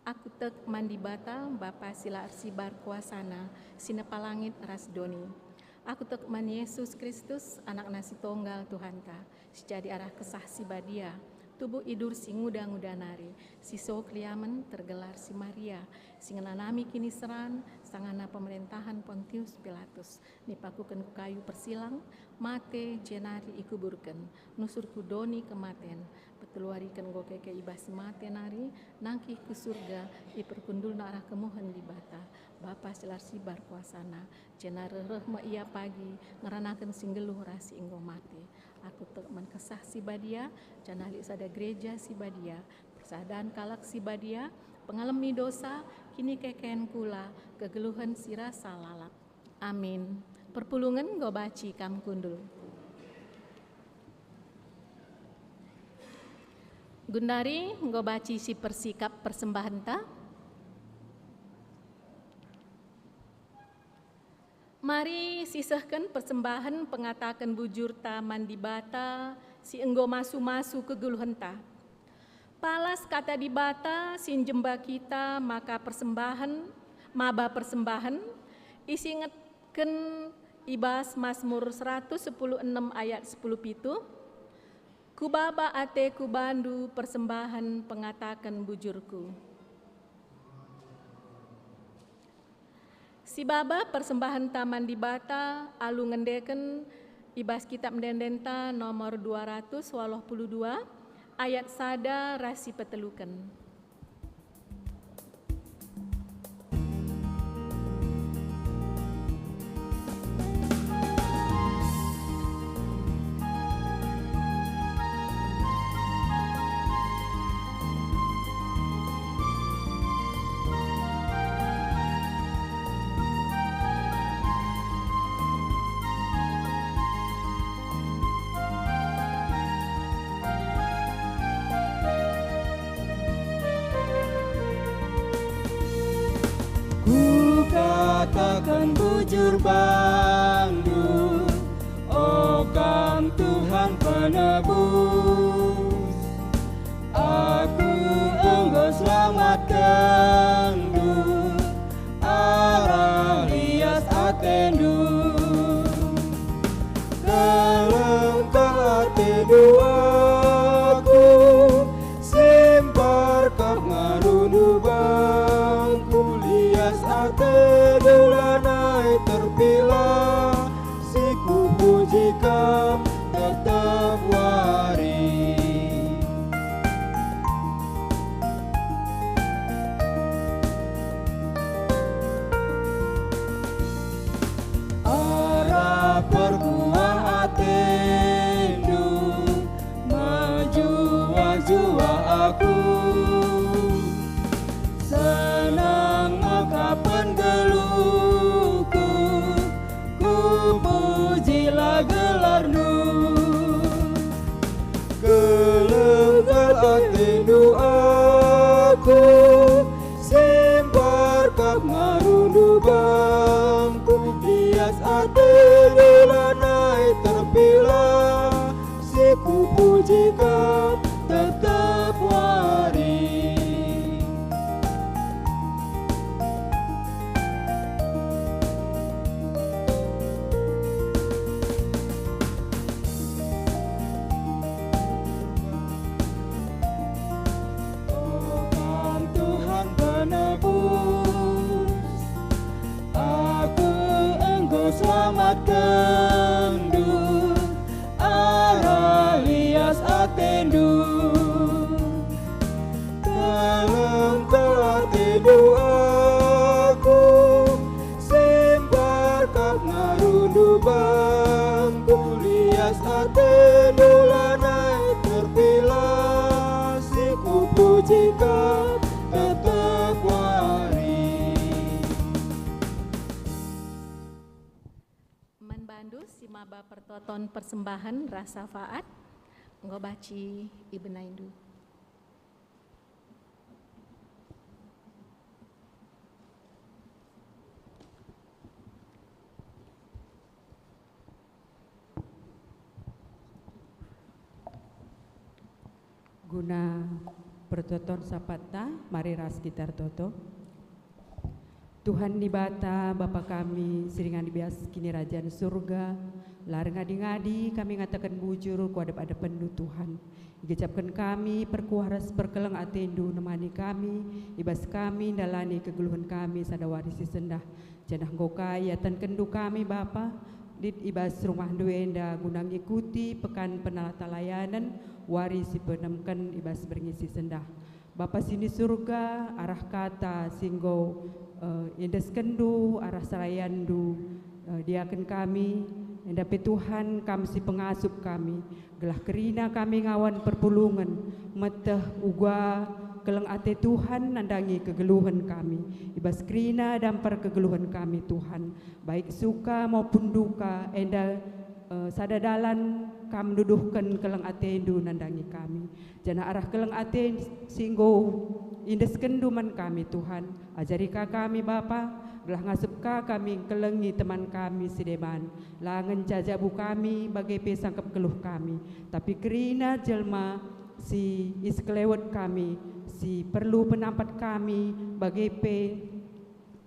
Aku tek man Dibata, Bapa si la ersibar kuasaNa, si nepa langit ras doni. Aku tek man Yesus Kristus, AnakNa si Tonggal Tuhanta, si jadi arah Kesah Si Badia, tubuh idur si nguda-nguda nari, si so keliamen tergelar si Maria, si ngenanami kiniseran sangana pemerentahen Pontius Pilatus, nipakuken ku kayu persilang, mate, jenari ikuburken, nusur ku doni kematen, peteluariken enggo keke i bas si mate nari, nangkih ku Surga, iperkundulna arah kemuhen Dibata, Bapa si la ersibar kuasaNa, jenari reh me Ia pagi ngeranaken si nggeluh ras si enggo mate. Aku tek man Kesah Si Badia, janah lit sada gereja si badia, persadan kalak si badia, pengalemi dosa, kinikeken kula, kegeluhen si rasa lalap. Amin. Perpulungen enggo banci kam kundul. Gundari enggo banci sipersikap persembahenta. Mari sisehken persembahen pengataken bujurta man Dibata si enggo masu-masu kegeluhenta. Palas kata Dibata si njemba kita maka persembahen, maba persembahen, isingetken i bas Masmur seratus sepuluh enem ayat sepuluh pitu, "Kubaba ateku bandu persembahen pengataken bujurku." Sibaba persembahen taman Dibata alu ngendeken i bas Kitab Ende-endenta nomor dua ratus waluh puluh dua, ayat sada ras si peteluken. Kukataken bujur bandu, O Kam Tuhan Penebus, Aku enggo selamatkenNdu, arah lias ateNdu. Keleng kal ateNdu aku, simpar kap ngaruhNdu bangku, lias ateNdu lanai terpilah, si kupuji Kam tetap wari. Arah perkuah ateNdu, mejuah-juah aku. Senang mengkapen geluhku, kupujilah gelarNdu. Keleng kal ateNdu aku, simpar kap ngaruhNdu bangku, lias ateNdu lanai terpilah, si kupuji Kam tetap wari. O Kam Tuhan Penebus, aku enggo selamatkenNdu, arah lias ateNdu. Keleng kal ateNdu aku, simpar kap ngaruh Bangku lias atendu lanai terpilah, si kupuji Kam tetap wari. Man bandu si maba pertoton persembahen ras syafaat, enggo banci ibenaindu. Guna pertoton syafatta, mari ras kita ertoto. Tuhan Dibata, Bapa kami, si ringan i bas Kinirajan Surga, la erngadi-ngadi kami ngataken bujur ku adep-adepenNdu, Tuhan. Igejapken kami perkuah ras perkeleng ateNdu nemani kami, i bas kami ndalani kegeluhen kami sada wari si sendah. Janah enggo ka iatenkenndu kami, Bapa, lit i bas rumahndu enda guna ngikuti pekan penatalayanen wari si peenemken i bas berngi si sendah. Bapa si ni Surga, arah kata si enggo, eh, iendeskenndu, arah serayanNdu, eh, diaken kami, enda pe Tuhan, Kam si pengasup kami, gelah kerina kami ngawan perpulungen, meteh uga keleng ate Tuhan nandangi kegeluhen kami. I bas kerina dampar kegeluhen kami, Tuhan, baik suka maupun duka, enda, eh, sada dalan Kam nuduhken keleng ateNdu nandangi kami. Janah arah keleng ate si enggo iendeskenndu man kami, Tuhan, ajari ka kami, Bapa, gelah ngasup ka kami ngkelengi teman kami si deban. La ngenca jabu kami, bage pe sangkep keluh kami, tapi kerina jelma si isekelewet kami, si perlu penampat kami, bage pe,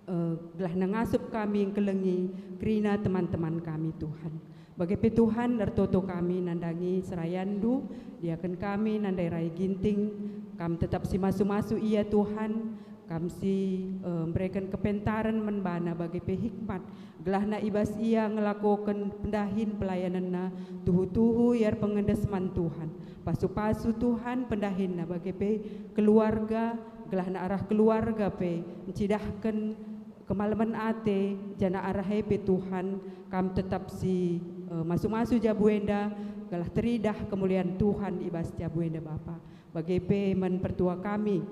eh, gelah ngasup kami ngkelengi kerina teman-teman kami, Tuhan. Bage pe, Tuhan, ertoto kami nandangi serayanNdu, diaken kami Nandai Rai Ginting. Kam tetap si masu-masu ia, Tuhan. Kam si, eh, mbereken kepentaren man bana bage pe hikmat, gelahna i bas ia ngelakoken pendahin pelayanenna, tuhu-tuhu ia erpengendes man Tuhan. Pasu-pasu, Tuhan, pendahinna bage pe keluarga, gelahna arah keluarga pe ncidahken kemalemen ate, janah arah e pe, Tuhan, Kam tetap si, eh, masu-masu jabu enda, gelah teridah kemulian Tuhan i bas jabu enda, Bapa. Bage pe man pertua kami,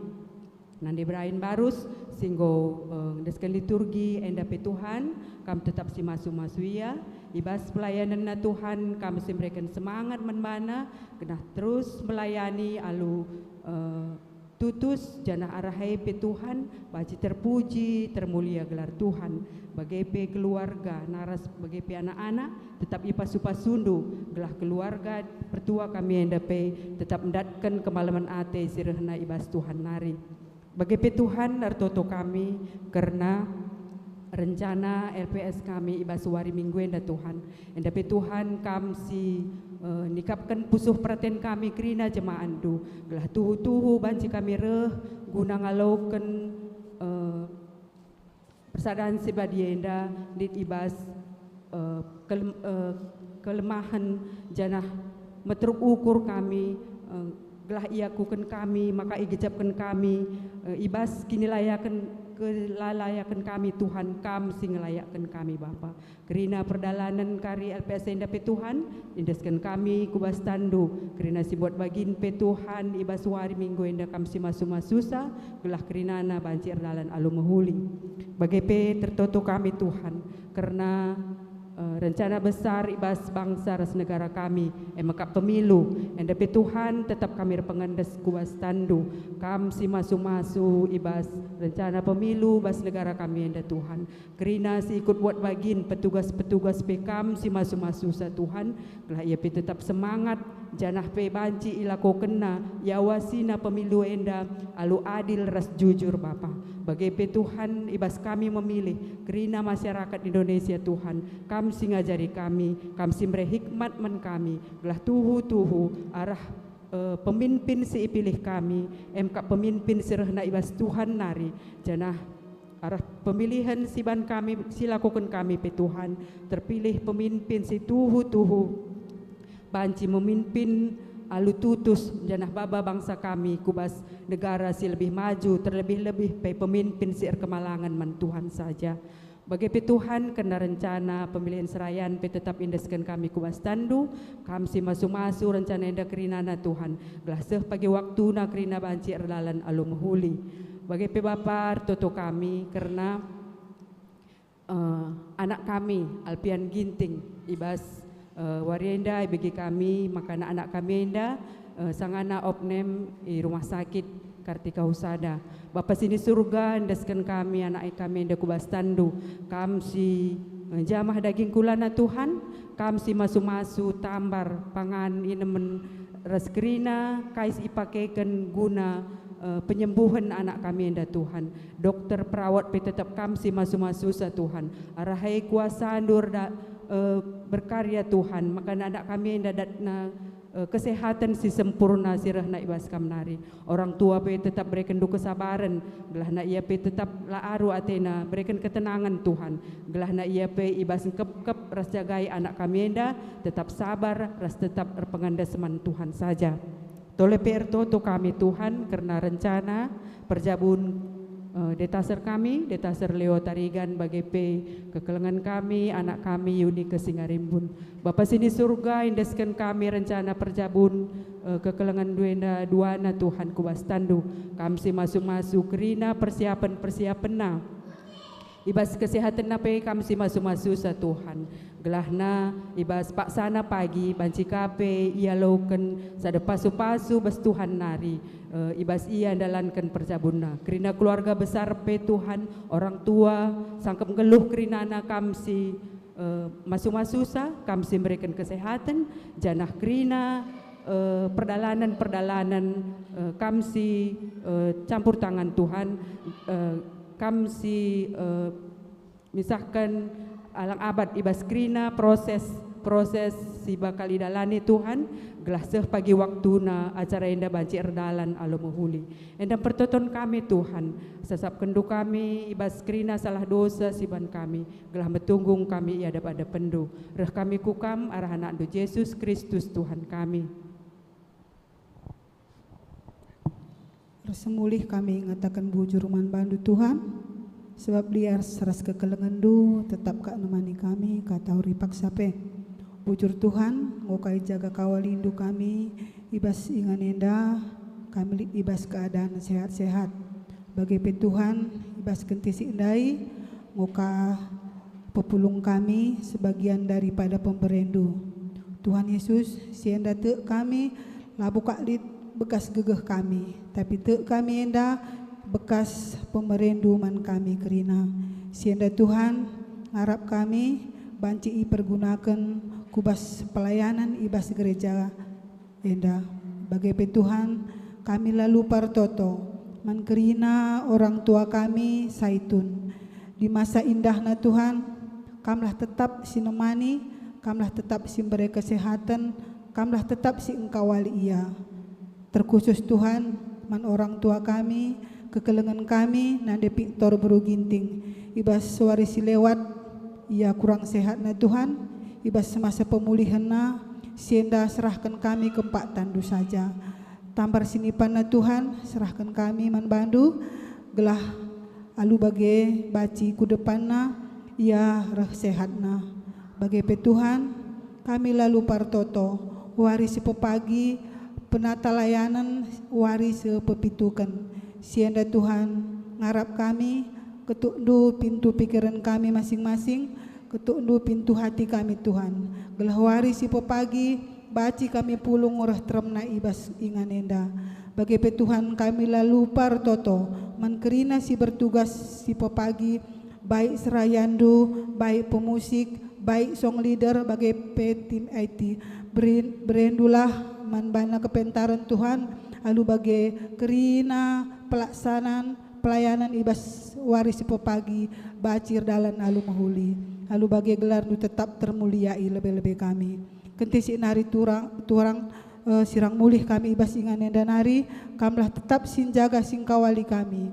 Nande Ibrahim Barus, si enggo, eh, endesken liturgi, enda pe, Tuhan, Kam tetap si masu-masu ia. I bas pelayanenna, Tuhan, Kam si mbereken semangat man bana, genah terus melayani alu, eh, tutus, janah arah e pe, Tuhan, banci terpuji, termulia gelar Tuhan. Bage pe keluarga, naras bage pe anak-anak, tetap ipasu-pasuNdu, gelah keluarga pertua kami enda pe tetap ndatken kemalemen ate si rehna i bas Tuhan nari. Bage pe, Tuhan, ertoto kami kerna rencana L P S kami i bas wari Minggu enda, Tuhan. Enda pe, Tuhan, Kam si, eh, nikapken pusuh peraten kami kerina jemaatNdu, gelah tuhu-tuhu banci kami reh guna ngaloken, eh, persadan si badia enda lit i bas, eh, kelem-, eh, kelemahen, janah meteruk ukur kami, eh, gelah iakuken kami, maka igejapken kami, eh, i bas kinilaiaken, kelalayaken kami, Tuhan, Kam si ngelayaken kami, Bapa. Kerina perdalanen kari L P S enda pe, Tuhan, endesken kami ku bas tanNdu. Kerina si buat bagin pe, Tuhan, i bas wari Minggu enda Kam si masu-masusa, gelah kerinana banci erdalan alu mehuli. Bage pe tertoto kami, Tuhan, kerna, eh, rencana besar i bas bangsa ras negara kami, e me kap pemilu. Enda pe, Tuhan, tetap kami erpengendes ku bas tanNdu. Kam si masu-masu i bas rencana pemilu bas negara kami enda, Tuhan. Kerina si ikut buat bagin, petugas-petugas pe Kam si masu-masusa, Tuhan, gelah ia pe tetap semangat, janah pe banci ilakokenna, iawasina pemilu enda alu adil ras jujur, Bapa. Bage pe, Tuhan, i bas kami memilih, kerina masyarakat Indonesia, Tuhan, Kam si ngajari kami, Kam si mere hikmat man kami, gelah tuhu-tuhu arah, eh, pemimpin si ipilih kami, e me kap pemimpin si rehna i bas Tuhan nari, janah arah pemilihen si ban kami, si lakoken kami pe, Tuhan, terpilih pemimpin si tuhu-tuhu banci memimpin alu tutus janah baba bangsa kami ku bas negara si lebih maju, terlebih-lebih pe pemimpin si erkemalangen man Tuhan saja. Bage pe Tuhan, kerna rencana pemilihan serayan pe tetap iendesken kami ku bas tanNdu. Kam si masu-masu rencana enda kerinana Tuhan, gelah seh pagi waktuna kerina banci erdalan alu mehuli. Bage pe Bapa, ertoto kami kerna, eh, anak kami, Alpian Ginting, i bas, eh, wari enda ibegi kami maka anak-anak kami enda, eh, sangana opnem i rumah sakit Kartika Husada. Bapa si ni Surga, endesken kami anak kami enda ku bas tanNdu. Kam si, eh, njamah daging kulana Tuhan, Kam si masu-masu tambar pangan inemen ras kerina kai si ipakeken guna, eh, penyembuhen anak kami enda Tuhan. Dokter, perawat pe tetap Kam si masu-masusa Tuhan. Arah e kuasaNdu erda-, eh, berkarya Tuhan, maka anak kami enda datna, eh, kesehaten si sempurna si rehna i bas Kam nari. Orang tua pe tetap berekenndu kesabaren, gelahna ia pe tetap la aru atena bereken ketenangen Tuhan, gelahna ia pe i bas ngkepkep ras jagai anak kami enda tetap sabar ras tetap erpengendes man Tuhan saja. Tole pe ertoto kami Tuhan kerna rencana perjabun, eh, detaser kami, detaser Leo Tarigan, bage pe kekelengen kami, anak kami Yunike Singarimbun. Bapa si ni Surga, endesken kami rencana perjabun, eh, kekelengen duena duana Tuhan ku bas tanNdu. Kam si masu-masu kerina persiapen-persiapenna. I bas kesehatenna pe Kam si masu-masusa Tuhan. Gelahna i bas paksana pagi banci ka pe ialoken sada pasu-pasu bas Tuhan nari, eh, i bas ia ndalanken perjabunna. Kerina keluarga besar pe Tuhan, orang tua, sangkep nggeluh kerinana Kam si, eh, masu-masusa, Kam si mereken kesehaten, janah kerina, eh, perdalanen-perdalanen, eh, Kam si, eh, campur tangan Tuhan, eh, Kam si, eh, misahken alang abat i bas kerina proses-proses si bakal idalani Tuhan, gelah seh pagi waktuna acara enda banci erdalan alu mehuli. Enda pertoton kami, Tuhan, sasapkenndu kami i bas kerina salah dosa si ban kami, gelah metunggung kami i adep-adepenndu. Reh kami ku Kam arah AnakNdu Jesus Kristus, Tuhan kami. Ersemulih kami ngataken bujur man bandu, Tuhan, sebab lias ras kekelengenndu tetap ka nemani kami, kata uri paksa pe. Bujur, Tuhan, enggo ka ijaga kawalindu kami i bas ingan enda, kami lit i bas keadaan sehat-sehat. Bage pe, Tuhan, i bas kentisik ndai enggo ka pepulung kami sebagian daripada pemberendu. Tuhan Yesus, si enda tek kami labo ka lit bekas gegeh kami, tapi tek kami enda bekas pemerendu man kami kerina. Si enda, Tuhan, ngarap kami banci ipergunaken ku bas pelayanan i bas gereja enda. Bage pe, Tuhan, kami la lupa ertoto man kerina orang tua kami Saitun. Di masa indahna, Tuhan, Kamlah tetap si nemani, Kamlah tetap si mbere kesehaten, Kamlah tetap si engkawali ia. Terkhusus, Tuhan, man orang tua kami, kekelengen kami, Nande Piktor beru Ginting, i bas wari si lewat, ia kurang sehatna, Tuhan, i bas masa pemulihenna, si enda serahken kami kempak tanNdu saja. Tambar sinipanna, Tuhan, serahken kami man bandu, gelah alu bage banci ku depanna ia reh sehatna. Bage pe, Tuhan, kami la lupa ertoto, wari si pepagi, penata layanen wari si pepituken. Si enda, Tuhan, ngarap kami, ketukndu pintu pikeren kami masing-masing, ketukndu pintu hati kami, Tuhan, gelah wari si pepagi banci kami pulung reh teremna i bas ingan enda. Bage pe, Tuhan, kami la lupa ertoto man kerina si bertugas si pepagi, baik serayandu, baik pemusik, baik song leader, bage pe tim I T. Beri-, berendulah man bana kepentaren, Tuhan, alu bage kerina pelaksanan pelayanan i bas wari si pepagi banci erdalan alu mehuli. Alu bage gelarNdu tetap termuliai lebe-lebe kami. Kentisik nari turang, turang, eh, sirang mulih kami i bas ingan enda nari, Kamlah tetap si njaga si engkawali kami.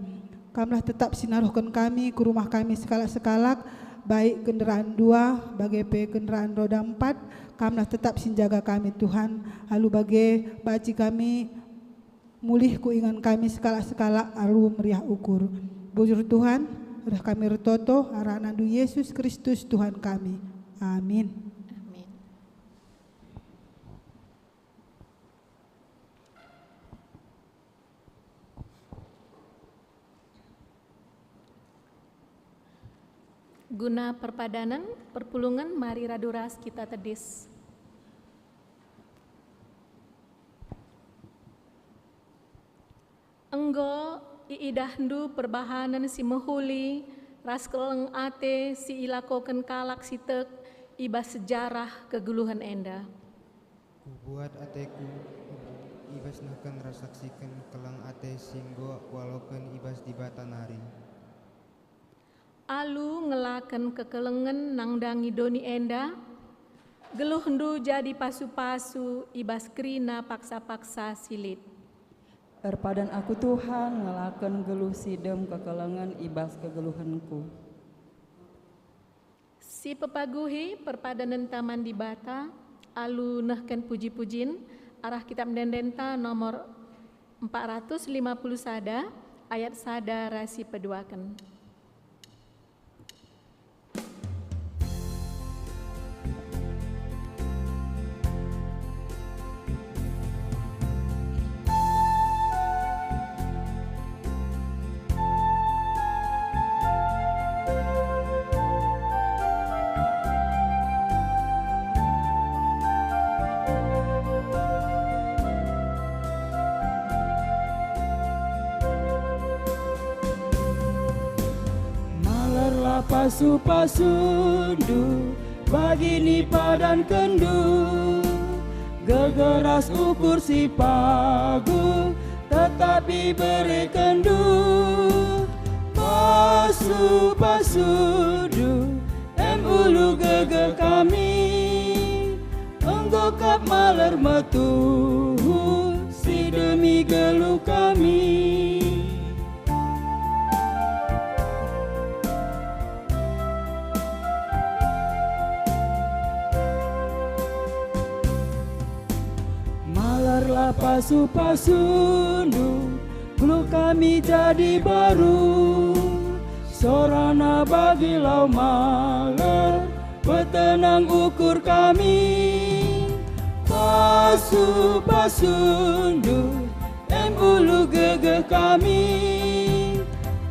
Kamlah tetap si naruhken kami ku rumah kami sekalak-sekalak, baik kenderaan dua, bage pe kenderaan roda empat, Kamlah tetap si njaga kami, Tuhan. Alu bage banci kami mulih ku ingan kami sekalak-sekalak alu meriah ukur. Bujur, Tuhan, Reh kami ertoto arah AnakNdu Yesus Kristus Tuhan kami. Amin. Amin. Guna perpadanen, perpulungen, mari radu ras kita tedis. Enggo iidahndu perbahanen si mehuli ras keleng ate si ilakoken kalak si tek i bas sejarah kegeluhen enda. Kubuat ateku i bas nehken ras saksiken keleng ate si enggo kualoken i bas Dibata nari. Alu ngelaken kekelengen nandangi doni enda, geluhndu jadi pasu-pasu i bas kerina paksa-paksa si lit. Erpadan aku, Tuhan, ngelaken geluh si dem kekelengen i bas kegeluhenku. Si pepaguhi perpadanenta man Dibata alu nehken puji-pujin arah Kitab Ende-endenta nomor empat ratus lima puluh sada, ayat sada ras si peduaken. Malerlah pasu-pasundu, bagini padankenndu, gegeras ukur si pagu, tetap iberekenndu. Pasu-pasundu, em ulu gegeh kami, enggo kap maler metuhu, si demi geluh kami. Malerlah pasu-pasundu, geluh kami jadi baru. Sorana bagi lau maler, petenang ukur kami. Pasu-pasundu, em ulu gegeh kami,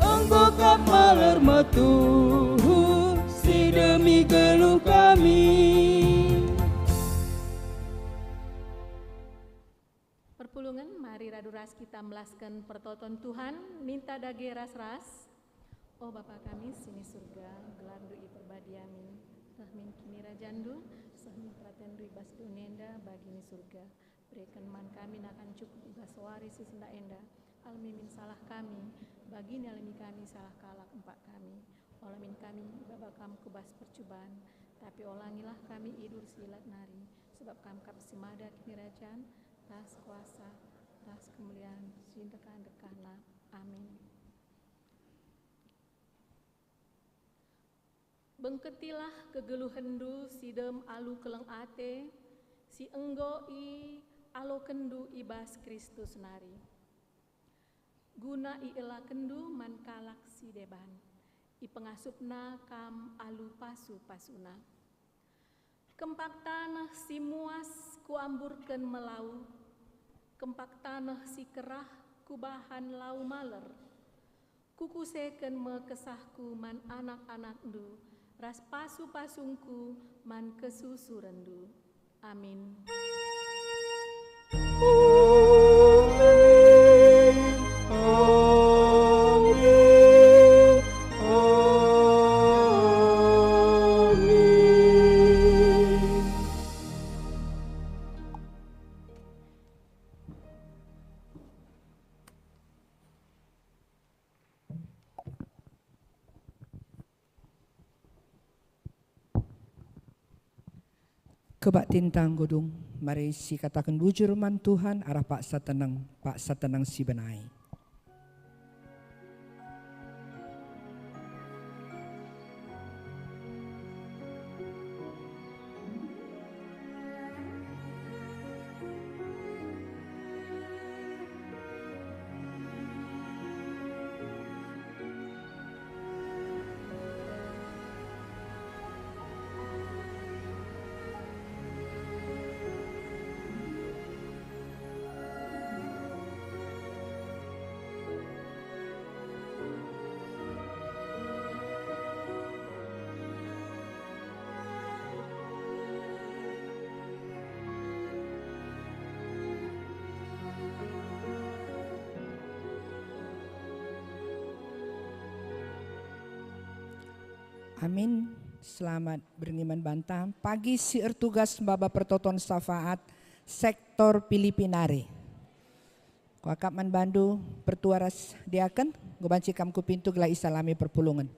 enggo kap maler metuhu, si demi geluh kami. Perpulungen, mari radu ras kita melasken pertoton Tuhan, ninta dage ras-ras. O Bapa kami si ni Surga, gelarNdu iperbadia min, reh min kinirajanNdu, seh min peratenNdu i bas doni enda bagi ni Surga. Bereken man kami nakan cukup i bas wari si sendah enda. Alemi min salah kami, bagi ni alemi kami salah kalak empak kami. Ola min kami ibaba Kam ku bas percuban, tapi olangilah kami i bas si lit nari, sebab Kam kap si mada kinirajan, ras kuasa, ras kemulian, si ndekah-ndekahna. Amin. Bengketilah kegeluhenndu si dem alu keleng ate, si enggo ialokenndu i bas Kristus nari. Guna ielakenndu man kalak si deban, ipengasupna kam alu pasu-pasuna. Kempak taneh si muas kuamburken me lau, kempak taneh si kerah kubahan lau maler. Kukuseken me kesahku man anak-anakndu, ras pasu-pasungku man kesusurenndu. Amin. Kebaktinta enggo dung, mari sikataken bujur man Tuhan arah paksa teneng, paksa teneng si benai. Amin. Selamat berngi man banta. Pagi si ertugas maba pertoton syafaat sektor Pilipi nari. Kuakap man bandu pertua ras diaken, enggo banci kam ku pintu gelah isalami perpulungen.